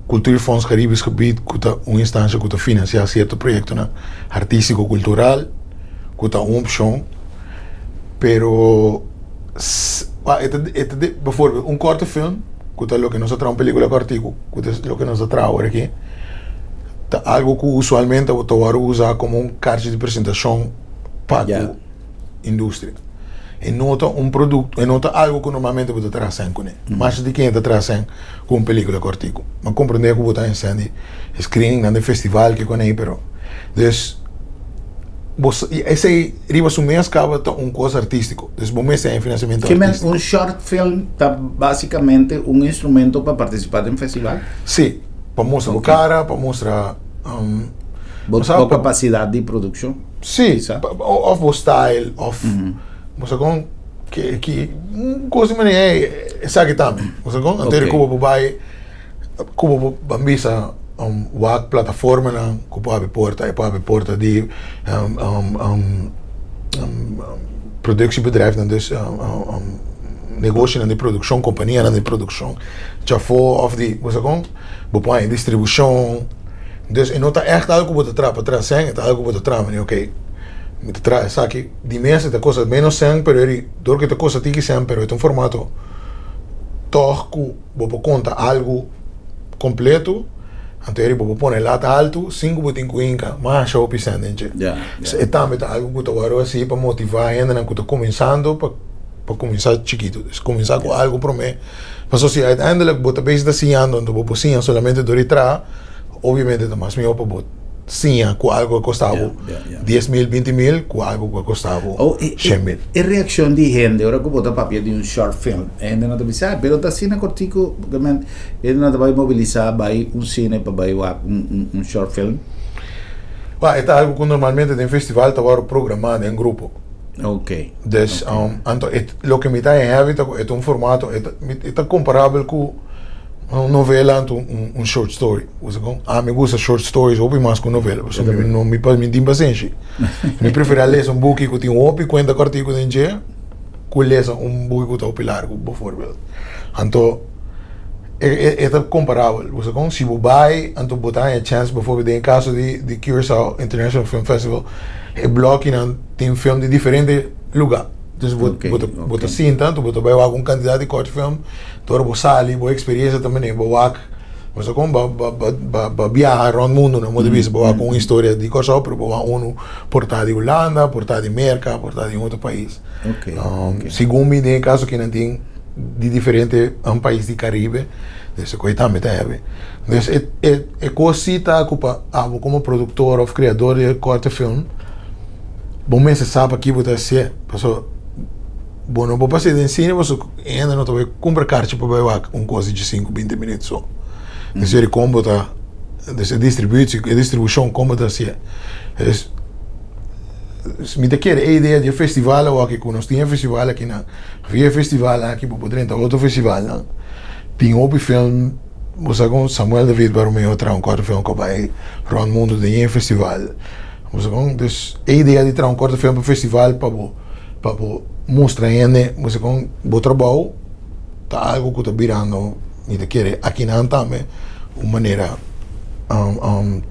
Cultuurfonds Caribisch Gebied ku ta un instansia ku ta finansiá sierto proyektonan artístiko kultural ku ta un opshon, pero e ta biforbel un korte film ku ta loke nos a traha un pelikula kòrtiku ku ta loke nos a traha awor aki ta algu ku usualmente ta wòrdu usá komo un karchi di presentashon pa ku industria. E no ta un produkto, e no ta algu ku normalmente bo ta traha sèn kuné. Mas di ken ta traha sèn ku un pelikula kòrtiku. Mi a komprendé ku bo ta hasi sèn di screeningnan di festival ke kuné, pero dus bo sa esei riba su mes kaba ta un kos artístiko. Dus bo mester haña finansiamentu Ke men artístiko. un short film ta básikamente un instrumento pa partisipá den festival? Sí, pa mustra bo Ok. kara, pa mustra Bo bo sa bo pa kapasidat di produkshon? Sí, Kisa. òf bo style, òf bo sa kon ke ki un kos di manera ei esaki tambe. Bo sa kon? Anto Ok. ku bo bai ku bo ban bisa wak plataformanan ku por habri porta, e por habri porta di productiebedrijfnan, dus negoshonan di produkshon, kompanianan di produkshon djafó òf di bo sa kon? Bo por haña distribushon. Dus e no ta ègt algu ku bo ta traha pa traha sèn, e ta algu ku bo ta traha manera okey mi ta traha esaki di mes e ta kosta ménos sèn pero eri dor ku e ta kosta tiki sèn pero e ta un formato tòg ku bo por konta algu kompleto anto eri bo por pone lat altu sin ku bo tin ku hinka masha hopi sèn den dje. E tambe ta algu ku ta wòrdu hasi pa motivá hendenan ku ta kuminsando pa pa kuminsá chikitu. Dus kuminsá ku algu promé pasobra si uiteindelijk bo ta bezig ta siñando anto bo por siña solamente dor di traha. Obviamente ta mas mihó pa bo siña ku algu a kosta bo 10 mil, 20 mil, ku algu ku a kosta bo Oh, 100 mil. E reakshon di hende ora ku bo ta papia di un short film, e hende no ta bisa, ah, pero ta asina kortiku, porque men, hende no ta bai mobilisá bai un sine pa bai wak un short film. Wak, e ta algu ku normalmente den festival ta wòrdu programá den grupo. Ok. Dus, anto e loke mi ta heavy ta ku e ta un formato, e ta, e ta komparabel ku Un novela anto un short story. Bo sa kon? Ami gusta short stories hopi mas ku novela pasobra mi no mi mi tin pasenshi. Mi prefera lesa un buki ku tin hopi kuenta kòrtiku den dje ku lesa un buki ku ta hopi largu, bovoorbeeld. Anto e e ta komparabel. Bo sa kon? Si bo bai anto bo ta haña chèns bovoorbeeld den e kaso di di Curaçao International Film Festival e blòkinan tin film di diferente lugá. Dus bo Ok, bo ta bo ta ok. sinta anto bo ta bai wak un kantidat di kòrt film. Ora bo sali, bo experiencia ta manera bo wak, bo sa kon ba ba ba ba biaha rond mundo no, modo bisa bo wak un historia di Kòrsou pero bo wak unu por ta di Hulanda, por ta di Merka, por ta di un otro pais. Segun mi den e kaso kinan tin di diferente pais di Karibe, dus e koe tambe ta heavy. Dus e e e kos si ta ku pa abo komo produktor òf kreador di e korte film bo mester sa pa ki bo ta hasié, pasobra Bo no por pasa den cine pasobra hende no ta bai cumpra karchi pa bai wak un cos di djesinku binti minuut so. Entonces di con bo ta dus e distributie e distribucion con bo ta hacié. Dus mi ta kere e idea di e festival awor cu nos tin e festival aki nan via e festival aki bo por drenta otro festivalnan tin hopi film bo sa con Samuel David Baromeo traha un korte film cu a bai rond mundo den e festival bo sa con dus e idea di traha un korte film pa festival pa bo Pa bo mustra hende bo segun bo trabou ta algo ku ta birando mi ta kere akinan tambe un manera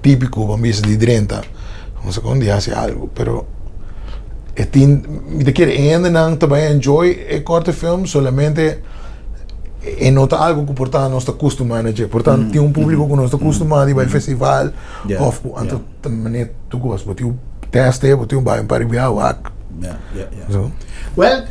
tipiko pa bisa di drenta bo segun di hasi algo pero e tin mi ta kere e hendenan ta bai enjoy e korte film solamente e no ta algo ku por ta nos ta kustumá na dje por ta tin un públiko ku nos ta kustumá di bai festival òf ku anto Ta manera tu gosta, bo tin un teste, bo tin un bai un par di bia wak. Ja, ja, ja. So. Well,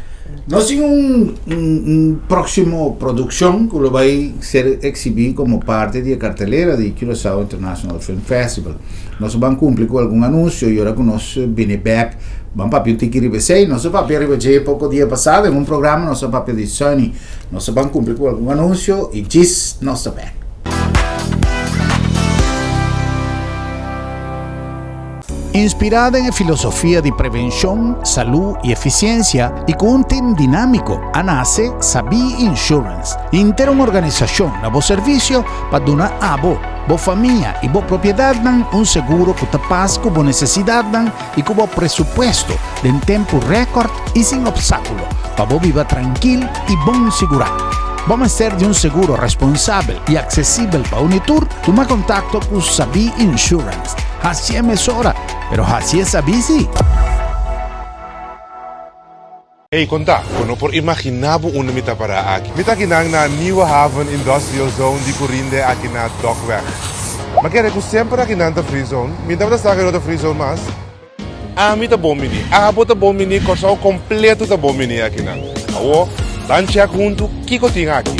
nos tin un, un, un próximo producción ku lo bai ser exhibí como parte di e cartelera di Curaçao International Film Festival. Nos ban cumpli cu algun anuncio y ora cu nos bini back ban papia un tiki riba esey. Nos a papia riba dje poco dia pasado den un programa nos a papia di Sunny. Nos a ban cumpli cu algun anuncio y djis nos ta back. Inspirá den e filosofia di prevenshon, salú i efisiensia i ku un tim dinámiko, a nase Sabí Insurance, henter un organisashon na bo servisio pa duna abo. bo famia i bo propiedatnan un seguro ku ta pas ku bo nesesidatnan i ku bo presupuesto den tempu rèkòrt i sin opstákulo pa bo biba trankil i bon sigurá. Bo mester di un seguro responsabel i aksesibel pa uni tur? Tuma kontakto ku Sabí Insurance. Hasié mesora, pero hasié sabí sí! Ey, konta, bo no por imaginá bo unda mi ta pará aki. Mi ta akinan na Nieuwe Haven Industrial Zone di Curinde aki na Dokweg. M'a kere ku semper akinan ta free zone. Mi tabata sa ku e no ta free zone mas. Ami ta bon bini, abo ta bon bini, Kòrsou kompleto ta bon bini akinan. Awor, ban chèk huntu kiko tin aki.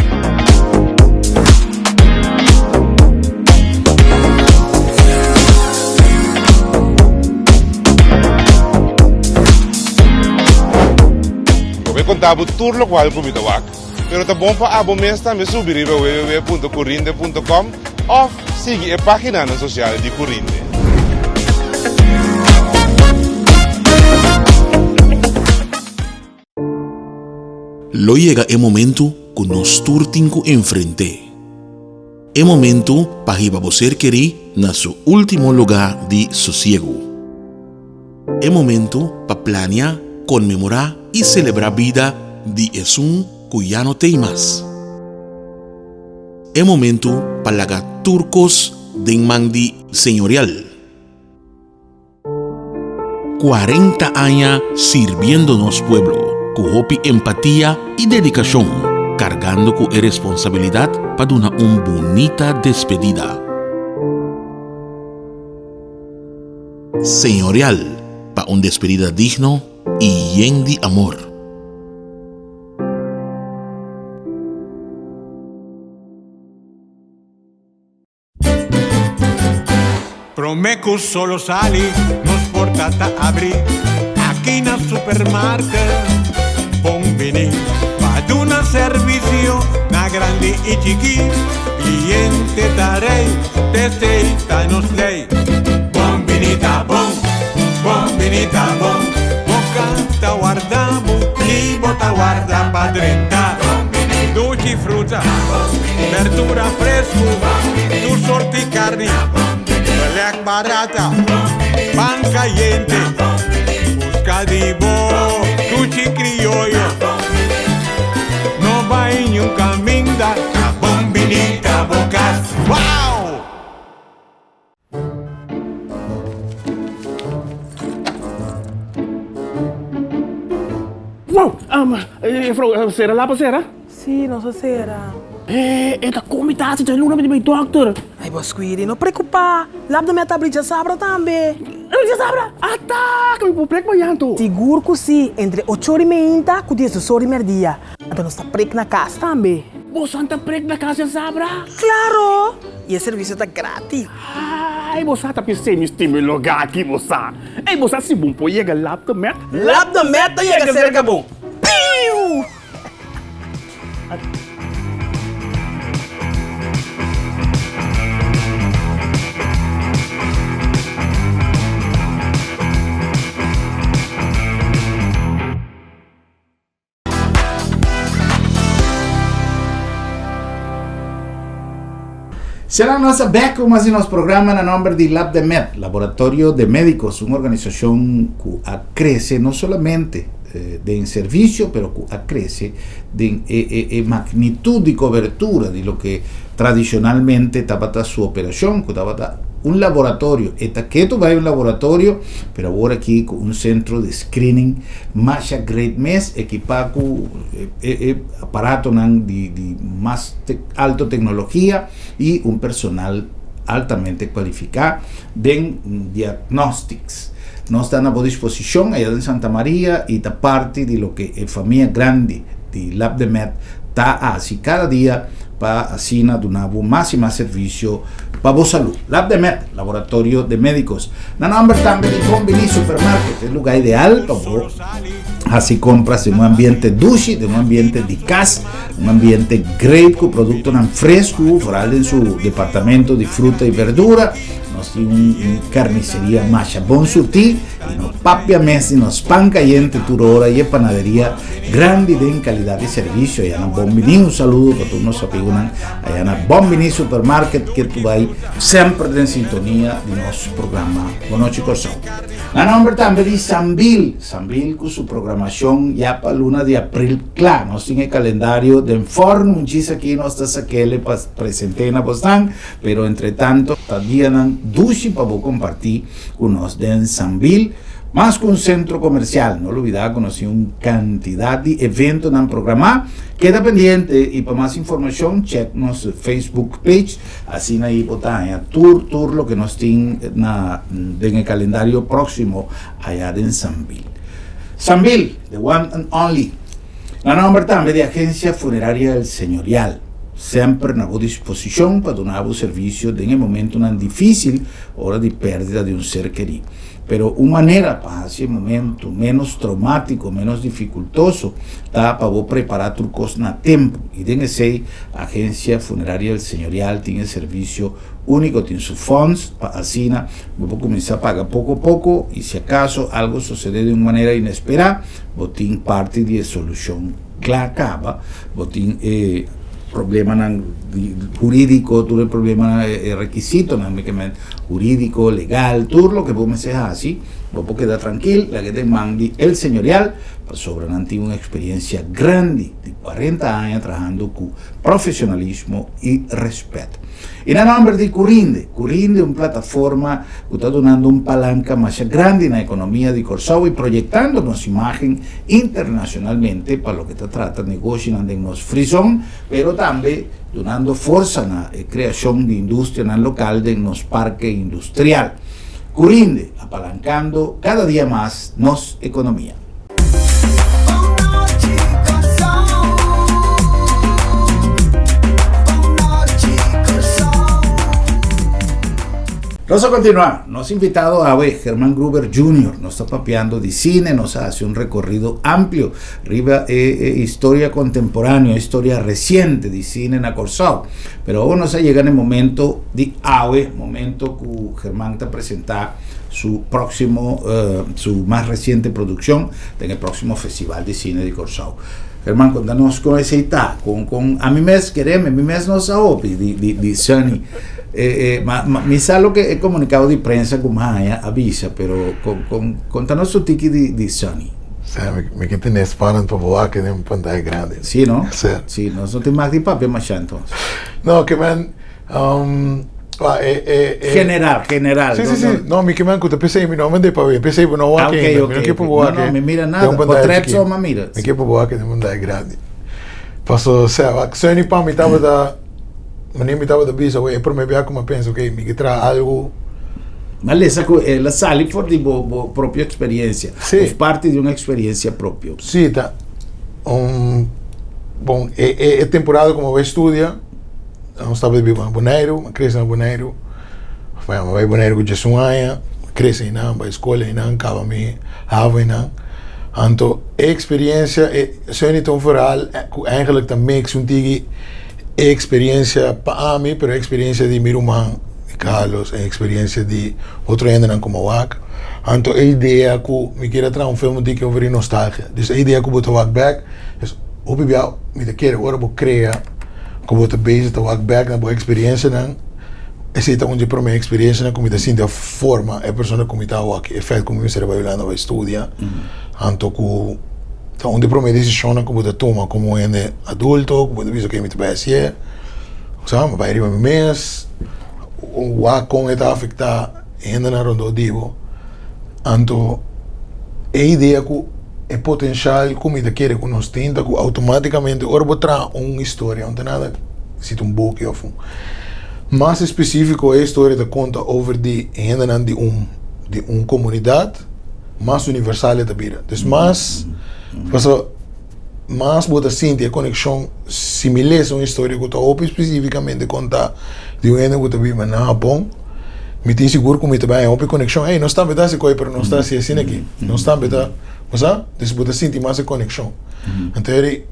Lo mi konta bo tur lokual ku mi ta wak, pero ta bon pa abo mes tambe subi riba www.curinde.com òf sigui e páginanan sosial di Curinde. Lo yega e momentu ku nos tur tin ku enfrent'é. E momentu pa hiba bo ser kerí na su último lugá di sosiegu. E momentu pa plania, konmemorá i selebrá bida di esun ku ya no t'ei mas. E momentu pa laga tur kos den man di Señorial. 40 aña sirbiendo nos pueblo ku hopi empatia i dedikashon, kargando ku e responsabilidat pa duna un bunita despedida. Señorial pa un despedida digno i yen di amor. Prome cu solo sali, nos porta ta abri aki na supermarket. Bon bini pa duna servicio na grandi y chiki. Cliente ta rey, t'esey ta nos ley. Bon bini ta bon, bon bini ta bon. Bo canta warda bo, ni bo ta warda pa drenta. Duchi fruta, berdura fresku, tur sorti karni, belèk barata, pan kayente, buska di bo duchi krioyo. No bai niun kaminda, ta bon bini ta bo kas. Wow! Wow! Juffrouw, sera lapa sera? Sí, nos a sera. Eh, e ta komi tasi dje luna mi di bai dokter. Ay, bo Squiri, no preocupa. Lap de mi a ta abri djasabra tambe. Djasabra? Ata, ku mi por prek mañan anto. Sigur ku sí, entre ocho ora i meinta ku diesdos ora i merdia. Anto nos ta prek na kas tambe. Boso ta prek na kas djasabra? Claro! I e servisio ta gratis. Ay, bo sa ta pis'é mi stima e lugá aki, bo sa. Ey, bo sa si bon por yega Lab de Met? Lab de Met ta yega serka bo. Piu! Será nos a bek ku mas di nos programa na nomber di Lab de Med, Laboratorio de Médicos, un organisashon ku a krese no solamente eh, den servisio, pero ku a krese den e, e, e magnitud di kobertura di loke tradishonalmente tabata su operashon, ku tabata un laboratorio. E ta ketu bai un laboratorio, pero awor aki ku un sentro di screening Masha great mes ekipa ku e aparatonan di di mas alto teknologia i un personal altamente kualifiká den diagnostics. Nos ta na bo disposishon aya den Santa Maria i ta parti di loke e famia grandi di Labdemed ta hasi kada dia pa asina duna bo mas i mas servisio pa bo salú. Labdemed, Laboratorio de Médicos. Na nomber tambe di Bon Bini Supermarket, e lugar ideal pa bo hasi compras den un ambiente dushi, den un ambiente di cas, un ambiente great cu productonan fresco, vooral den su departamento di fruta y verdura. Nos tin un carniceria masha bon surtí y no papia mes di nos pan cayente tur ora y e panaderia grandi den calidad di servicio allá na Bon Biní. Un saludo pa tur nos amigonan allá na Bon Biní Supermarket que tu bay semper den sintonia di nos programa Bon Nochi Kòrsou. Na nomber tambe di Sambil, Sambil cu su programacion ya pa luna di april cla. Nos tin e calendario den forno, un djis aki nos ta sakele pa presente na bosnan. Pero entretanto ta dianan dushi pa bo comparti cu nos den Sambil, mas cu un centro comercial. No lubida cu nos tin un cantidad di eventonan programa. Keda pendiente y pa mas informacion check nos Facebook page, asina ahi bo ta haña tur tur loke nos tin na den e calendario proximo aya den Sambil. Sambil, the one and only. Na nomber tambe di Agencia Funeraria El Señorial, semper na bo disposicion pa duna bo servicio den e momentonan dificil ora di perdida di un ser keri. Pero un manera pa haci e momento menos traumatico, menos dificultoso, ta pa bo prepara tur cos na tempo. Y den esey Agencia Funeraria El Señorial tin e servicio unico, tin su fonds pa asina bo por cuminsa paga poco poco y si acaso algo sucede di un manera inespera, Bo tin parti di e solushon kla kaba, bo tin e problemanan hurídiko, tur e problemanan, e rekisitonan mi ke men hurídiko, legal, tur loke bo mester hasi, bo por keda trankil, laga den man di El Señorial, pasobra nan tin un eksperiencia grandi di kuarenta aña trahando ku profesionalismo i rèspèt. I na nòmber di Curinde, Curinde un plataforma ku ta dunando un palanka masha grandi na ekonomia di Kòrsou i proyektando nos imágen internashonalmente pa loke ta trata negoshinan den nos frizon, pero tambe dunando forsa na e kreashon di industrianan lokal den nos parke industrial. Curinde, apalankando kada dia mas nos ekonomia. Nos a continua. Nos invitado awe, Germán Gruber Jr. Nos ta papiando di cine, nos a haci un recorrido amplio riba e, e historia contemporáneo, historia reciente di cine na Corsou. Pero awor nos a yega na e momento di awe, momento cu Germán ta presenta su próximo, su mas reciente produccion den e próximo Festival di Cine di Corsou. Germán, conta nos con esey ta, con, con, ami mes kereme, mi mes no sa hopi di, di, di Sunny. Eh, eh, ma, ma, mi sa loke e comunicado di prensa cu mi haya a bisa, pero con, con, conta nos un tiki di, di Sunny. Sa, mi, mi ke tene spannend pa bo wak den pantaya grandi. Sí, no? Sí. Sí, nos no tin mag di papia masha entonces. No, ke men, um, Ah, e, e, e. General, general. Sí, sí, sí. No, mi ke man ku ta pesei mi no mande pa pesei bo no Ah, wak ok, ainda. ok, Mi no ke ok. pa bo No, wak no, mi mira nada. den un pantalla Portret chikí. so ma mira. Mi ke pa bo wak den un pantalla grandi. Paso, sea, wak, Sunny pa mi tabata, manera mi tabata bisa, we, e prome bia ku mi a pensa, ok, mi ke traha algu. Ma lesa ku el a sali for di bo, bo propio experiencia. Sí. Of parti di un experiencia propio. Sí, ta un, bon, e, e, e temporada ku mi a bai studia, Nos tabata biba na Boneiru, mi a krese na Boneiru. Mi a bai Boneiru ku diesun aña, mi a krese einan, bai skol einan, kaba mi havo einan. Anto e eksperensia, e esei ta un verhaal ku eigenlik ta mix un tiki e eksperensia pa ami, pero e eksperensia di mi ruman di Carlos, e eksperensia di otro hendenan ku mi a wak. Anto e idea ku mi kier a traha un film un tiki over di nostalgia. Dus e idea ku bo ta wak bek, hopi bia mi ta kere ora bo krea. ku bo ta bezig ta wak bèk na bo eksperiencianan, esei ta un di e promé eksperiencianan ku mi ta sinti a forma e persona ku mi ta awor aki, e fèt ku mi mester a bai Hulanda bai studia, anto ku ta un di e promé desishonnan ku bo ta tuma komo un hende adulto, ku bo ta bisa oke mi ta bai hasié, sa, mi bai riba mi mes, wak kon e ta afektá e hendenan rondó di bo. Anto e idea ku e potenshal ku mi ta kere ku nos tin ta ku outomátikamente ora bo traha un historia, no ta nada si ta un buki òf un mas espesífiko e historia ta konta over di hendenan di un di un komunidat mas universal e ta bira. Dus mas pasobra mas bo ta sinti e konekshon si mi lesa un historia ku ta hopi spesífikamente konta di un hende ku ta biba na Hapon, mi tin sigur ku mi ta bai haña hopi konekshon. Ey, nos tambe ta hasi koi, pero nos ta hasi asina aki. Nos tambe ta, bo sa? Dus bo ta sinti mas e konekshon. Anto eri,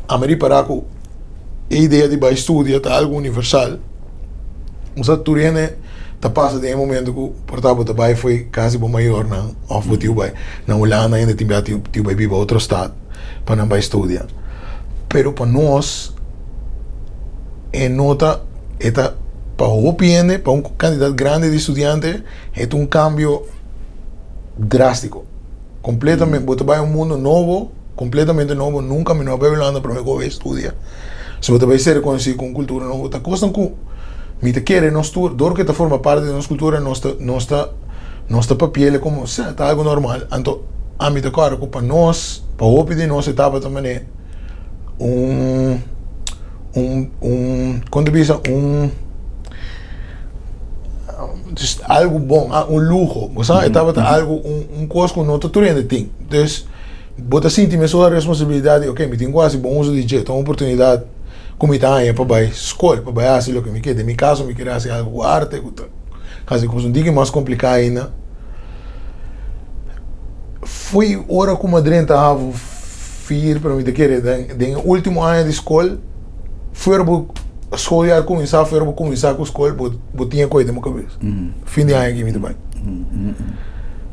ami ripará ku e idea di bai studia ta algu universal. Bo sa, tur hende ta. Ta pasa den e momento ku por ta bo ta bai fo'i kas di bo mayornan òf bo tiu bai na Hulanda ainda tin bia tiu bai biba otro stat pa nan bai studia. Pero pa nos e no ta e ta pa hopi hende pa un kantidat grandi di studiante e ta un kambio drástiko kompletamente bo ta bai un mundu nobo kompletamente nobo nunka mi no a bai Hulanda prome ku bo bai studia so bo ta bai ser konosí ku un kultura nobo ta kosnan ku mi ta kere nos tur dor ku e ta forma parti di nos kultura nos ta nos ta nos ta papi'el komo sa ta algu normal anto ami ta kòrda ku pa nos pa hopi di nos e tabata manera un un un kon ta bisa un algu bon un luho bo sa e tabata algu un un kos ku no ta tur hende tin dus bo ta sinti mesora responsabilidat di ok mi tin ku hasi bon uso di dje ta un oportunidat ku mi ta haña pa bai skol pa bai hasi loke mi ke den mi kaso mi kere hasi algu ku arte ku ta hasi kos un tiki mas kompliká ainda fo'i ora ku mi a drenta havo vier pero mi ta kere den den e ultimo aña di skol fuera bo skoljaar kuminsá fuera bo kuminsá ku skol bo bo tin e kos den bo kabes fin di aña aki mi ta bai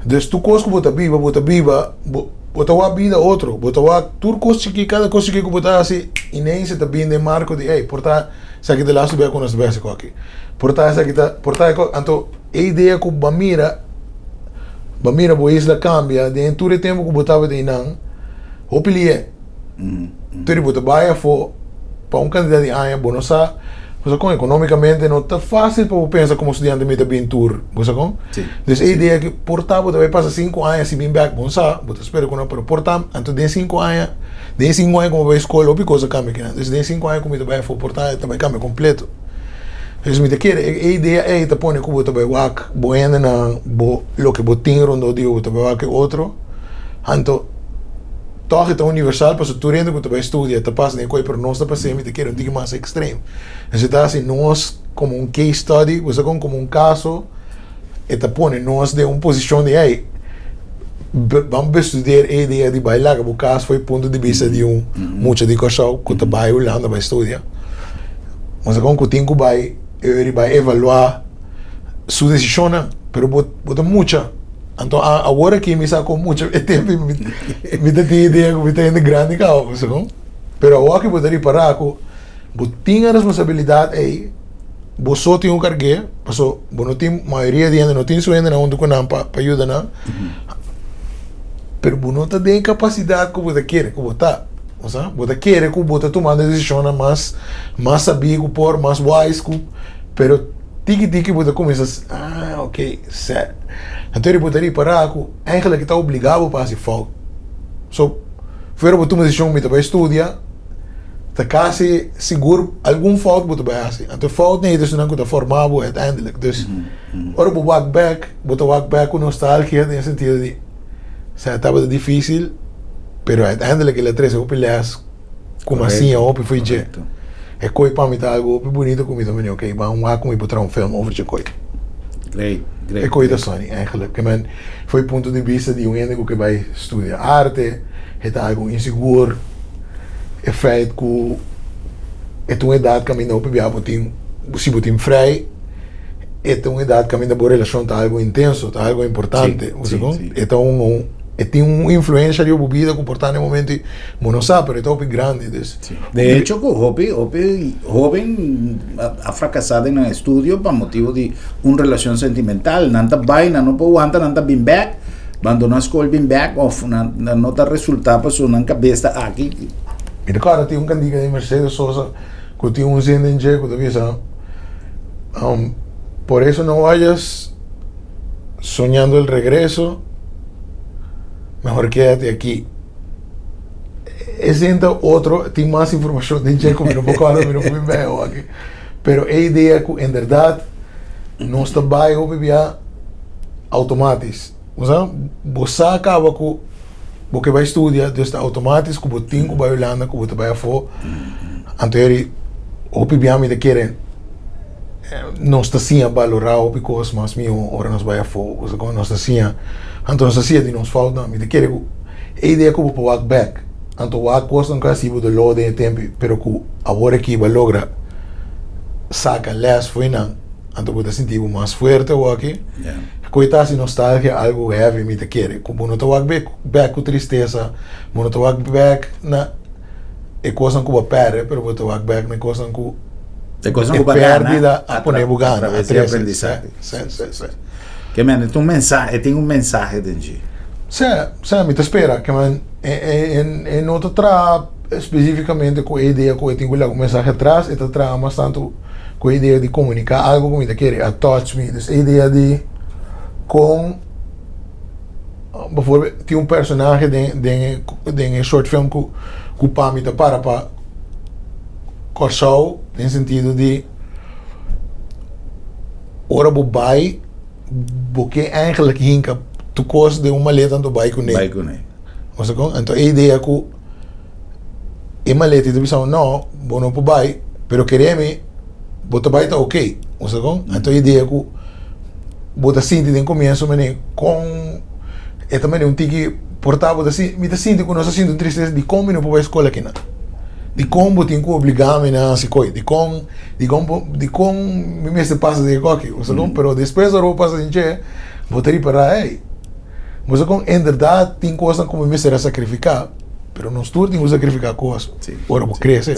dus tur kos ku bo ta biba bo ta biba bo bo ta wak bida otro bo ta wak tur kos chikí kada kos chikí ku bo ta hasi ineens e ta bin den marko di ey por ta esaki ta e lastu bia ku nos ta bai hasi kos aki por ta esaki ta por ta e kos anto e idea ku bo a mira bo a mira bo isla kambia den tur e tempu ku bo tabata einan hopi lié. Tur bo ta bai afó pa un kantidat di aña bo no sa bo sa kon ekonómikamente no ta fásil pa bo pensa komo studiante mi ta bin tur bo sa kon dus e idea ku por ta bo ta bai pasa sinku aña sin bin bèk bo no sa bo ta spera ku no pero por ta anto den sinku aña den e sinku aña ku bo bai skol hopi kos a kambia kinan dus den sinku aña ku mi ta bai afó por ta ta bai kambia kompleto dus mi ta kere e idea ei ta pone ku bo ta bai wak bo hendenan bo loke bo tin rondó di bo bo ta bai wak e otro anto. Tòg e ta universal pasobra tur hende ku ta bai studia ta pasa den e koi pero nos ta pas'é mi ta kere un tiki mas ekstrem. Esei ta hasi nos komo un case study, bo sa kon komo un kaso e ta pone nos den un posishon di hey ban bestudeer e idea di bai laga bo kas for e punto di bista di un mucha di Kòrsou ku ta bai Hulanda bai studia. Bo sa kon ku tin ku bai e bai evaluá su desishonnan pero bo bo ta mucha. Anto awor aki mi sa ku mucho e tempu mi ta tin idea ku mi ta hende grandi kaba bo sa kon. Pero awor aki bo ta ripará ku bo tin e responsabilidat ei, bo so tin ku karg'é, paso bo no tin mayoria di hende no tin su hendenan huntu ku nan pa yuda nan, pero bo no ta den e kapasidat ku bo ta kere ku bo ta, bo sa. Bo ta kere ku bo ta tumando e desishonnan mas mas sabí ku por, mas wise ku, pero. Tiki tiki bo ta kuminsá, ah, ok, sè. Anto bo ta ripará ku eigenlijk e ta obligá bo pa hasi fout. So, fuera bo tuma desishon mi ta bai studia, ta kasi sigur algun fout bo ta bai hasi. Anto e foutnan ei ta esunnan ku ta forma bo uiteindelijk. Dus, ora bo wak bèk, bo ta wak bèk ku nostalgia den e sentido di, sè, tabata difísil, pero uiteindelijk el a trese hopi lès. Kuma siña hopi fo'i dje. E koi pa mi ta algu hopi bunito ku mi ta mira ok ban wak ku mi por traha un film over dje koi. Great, great. E koi ta soni eigenlijk. Ke men fo'i punto di bista di un hende ku ke bai studia arte e ta algu insigur e feit ku e ta un edat kaminda hopi bia bo tin si bo tin frei e ta un edat kaminda bo relashon ta algu intenso ta algu importante bo sa kon e ta un E tin un influencia riba bo bida ku por ta na e momento bo no sa, pero e ta hopi grandi. Dus, Sí. De hecho, ku hopi, hopi hoben a fracasá den nan estudio pa motibo di un relacion sentimental. Nan ta bai, nan no por wanta, nan ta bin bek, bandoná skol bin bek of nan, nan no ta resultá pasobra nan kabes ta aki. Mi ta kòrda tin un kantika di Mercedes Sosa ku tin un zin den dje ku ta bisa, Por eso no vayas soñando el regreso, mejor quédate aquí. E zin ta otro, tin mas informacion den dje ku mi no por kòrda, mi no por bin bij aki. Pero e idea ku inderdaad nos ta bai hopi bia automatis. Bo sa, bo sa kaba ku bo ke bai studia, dus ta automatis ku bo tin ku bai Hulanda, ku bo ta bai afó. Anto heri hopi bia mi ta kere nos ta siña balorá hopi kos mas mihó ora nos bai afó, bo sa kon? Nos ta siña, anto nos ta siña di nos foutnan. Mi ta kere ku e idea ku bo por wak bèk, anto wak kosnan ku a hasi bo doló den e tempu, pero ku awor aki bo a logra saka lès fo'i nan. Anto bo ta sinti bo mas fuerte awaki. Ku e ta hasi nostalgia algu heavy mi ta kere. Ku bo no ta wak bek bek ku tristesa, bo no ta wak bek na e kosnan ku bo a pèrdè, pero bo ta wak bek na e kosnan ku E kosnan e ku bo a gana pèrdida a pone bo gana, a atraves di trese. aprendisahe. Sí, sí, sí. Ke men, e ta un mensahe, e tin un mensahe den dje. Sí, sí, mi ta spera ke men e e e no ta traha spesífikamente ku e idea ku e tin ku laga un mensahe atras, e ta traha mas tantu ku e idea di komuniká algu ku mi ta kere, a touch me. Dus e idea di kon bijvoorbeeld tin un personahe den den den e short film ku ku pa mi ta para pa Kòrsou den sentido di ora bo bai bo ke eigenlijk hinka tur kos den un maleta anto bai kuné. Bai kuné. Bo sa kon? Anto e idea ku e maleta ta bisa bo no, bo no por bai, pero kere mi bo ta bai ta ok. Bo sa kon? Anto e idea ku bo ta sinti den komienso manera kon e ta manera un tiki por ta bo ta sinti, mi ta sinti ku nos ta sinti un tristesa dikon mi no por bai skol akinan? Dikon bo tin ku obliga mi na hasi koi? Dikon dikon bo dikon mi mester pasa den e koki? Bo sa kon? Pero despues ora bo pasa den dje bo ta ripará ey bo sa kon inderdat tin kosnan ku mi mester a sakrifiká pero nos tur tin ku sakrifiká kos ora bo krese.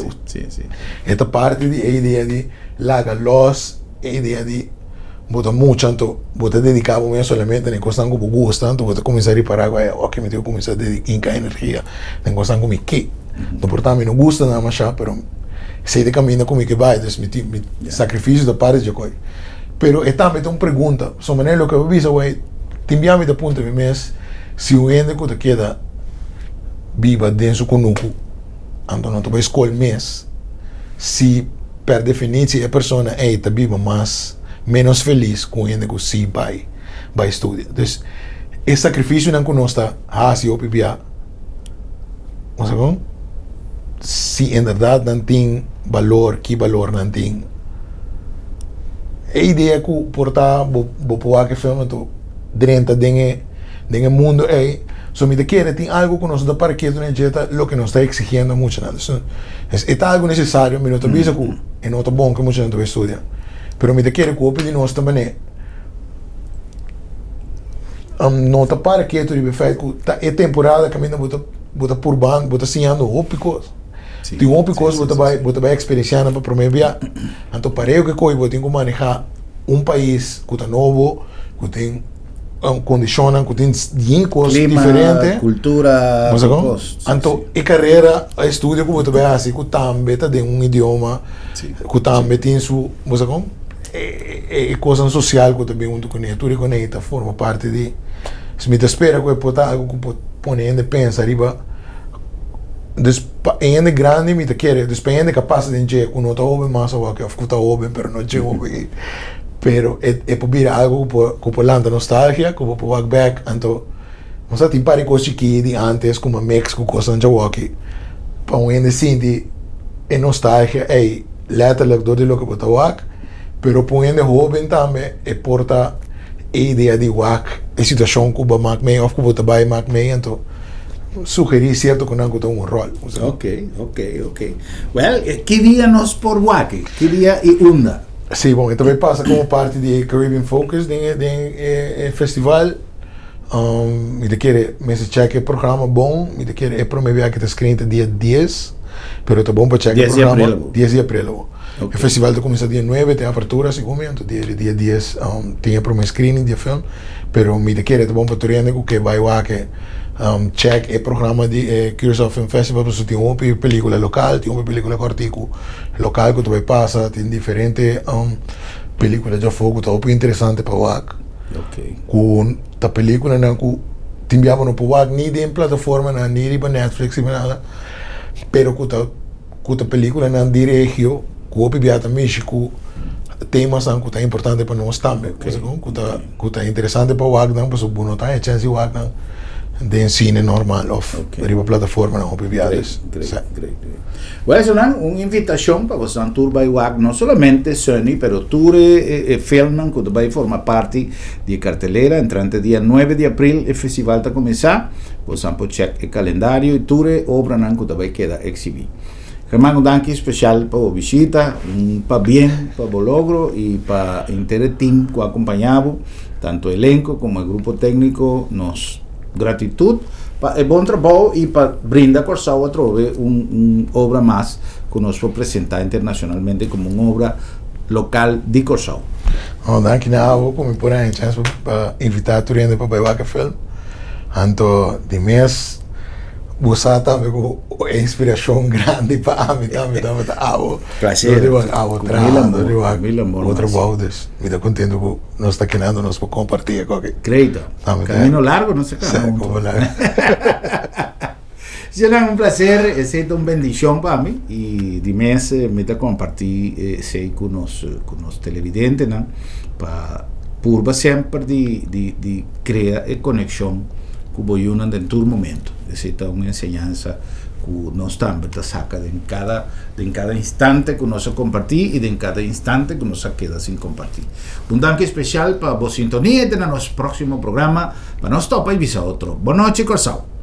E ta parti di e idea di laga lòs e idea di bo ta mucha anto bo ta dediká bo mes solamente na e kosnan ku bo gusta anto bo ta kuminsá ripará ku oke mi tin ku kuminsá hinka energia den kosnan ku mi ke. No por ta mi no gusta nan mashá pero esei ta e kaminda ku mi ke bai dus mi tin mi sakrifisio ta parti dje koi. Pero e tambe ta un pregunta pasobra manera loke bo bisa awor tin bia mi ta puntra mi mes si un hende ku ta keda biba den su kunuku anto no ta bai skol mes si Per definitio e persona ei ta biba mas menos felis ku un hende ku si bai bai studia. Dus e sakrifisionan ku nos ta hasi hopi bia, bo sa kon? Si inderdat nan tin balor, ki balor nan tin? E idea ku por ta bo bo por wak e film anto drenta den e den e mundo ei, so mi ta kere tin algu ku nos no ta para ketu na dje ta loke nos ta eksigiendo muchanan. Dus e ta algu nesesario, mi no ta bisa ku e no ta bon ku e muchanan ta bai studia, pero mi ta kere ku hopi di nos ta manera no ta para ketu riba e feit ku ta e temporada kaminda bo ta bo ta purbando, bo ta siñando hopi kos. Tin hopi kos bo ta bai bo ta bai eksperensiá nan pa promé bia. Anto pareu ke koe bo tin ku manehá un pais ku ta nobo, ku tin kondishonnan, ku tin yen kos diferente. Klima, kultura, Bo sa kon? Anto e karera, e estudio ku bo ta bai hasi ku tambe ta den un idioma, ku tambe tin su, bo sa kon? E kosnan sosial ku ta bin huntu kuné, tur e kuné ta forma parti di. Mi ta spera ku e por ta algu ku por pone hende pensa riba. Dus pa e hende grandi mi ta kere, dus pa e hende ku a pasa den dje ku no ta hoben mas awor òf ku ta hoben pero no dje hoben pero e e por bira algu ku por ku por lanta nostalgia ku bo por wak bèk anto bo sa tin par di kos chikí di ántes ku mix ku kosnan djawoki pa un hende sinti e nostalgia ei lèterlik dor di loke bo ta wak pero pa un hende hoben tambe e por ta e idea di wak e situashon ku bo a mak mei òf ku bo ta bai mak mei anto sugerí sierto ku nan ku ta un ròl. Ok, ok, ok. Wèl, ki dia nos por wak? Ki dia i unda? Sí, bon, e ta bai pasa komo parti di e Caribbean Focus den e den e festival. Mi ta kere mester chèk e programa bon. Mi ta kere e promé biaha ku ta screen ta dia dies, pero ta bon pa chèk e programa. Dies di aprel awor. Dies di aprel awor. E festival ta kuminsá dia nuebe, tin apertura segun mi, anto dia dia dies tin e promé screening di e film. Pero mi ta kere ta bon pa tur hende ku ke bai wak e check e programa di e Curaçao Film Festival pasobra tin hopi pelikula lokal, tin hopi pelikula kòrtiku lokal ku ta bai pasa, tin diferente pelikula djafó ku ta hopi interesante pa wak. Ku ta pelikulanan ku tin bia bo no por wak ni den plataformanan, ni riba Netflix, ni nada, pero ku ta ku ta pelikulanan di regio ku hopi bia ta mishi ku temasnan ku ta importante pa nos tambe. Ku ta. Ku ta interesante pa wak nan pasobra bo no ta haña chèns di wak nan den sine normal òf riba plataformanan hopi bia. Great, great, great, great. Wèl esonan un invitashon pa bosonan tur bai wak no solamente Sunny pero tur e e filmnan ku ta bai forma parti di e kartelera entrante dia nuebe di april e festival ta kuminsá. Bosonan por chèk e kalendario i tur e obranan ku ta bai keda eksibí. Herman, un danki spesial pa bo bishita, un pabien pa bo logro i pa henter e team ku a kompañá bo, tantu elenko komo e grupo tékniko, nos gratitut pa e bon trabou i pa brinda Kòrsou atrobe un un obra mas ku nos por presentá internashonalmente komo un obra lokal di Kòrsou. Oh, danki na abo ku mi por haña chèns pa invitá tur hende pa bai wak e film. Anto di mes bo sa tambe ku e inspirashon grandi pa ami tambe tabata abo. Placer. Dor di wak abo Ku traha, mil dor amor, di wak ku mil amor, bo Marcia. trabou. Dus mi ta kontentu ku nos ta kenando nos por kompartí e koki. Great. Tambe ta Camino largo nos a Sí, cana hunto. como largo. Señornan, un placer, esey ta un bendicion pa mi y di mes mi ta comparti esey cu nos cu nos televidentenan pa purba semper di di di crea e conexion cu bo yunan den tur momento. Esey ta un enseñansa cu nos tambe ta saca den cada den cada instante cu nos a comparti y den cada instante cu nos a keda sin comparti. Un danki special pa bo sintonia y te na nos proximo programa pa nos topa y bisa otro. Bon nochi Corsou!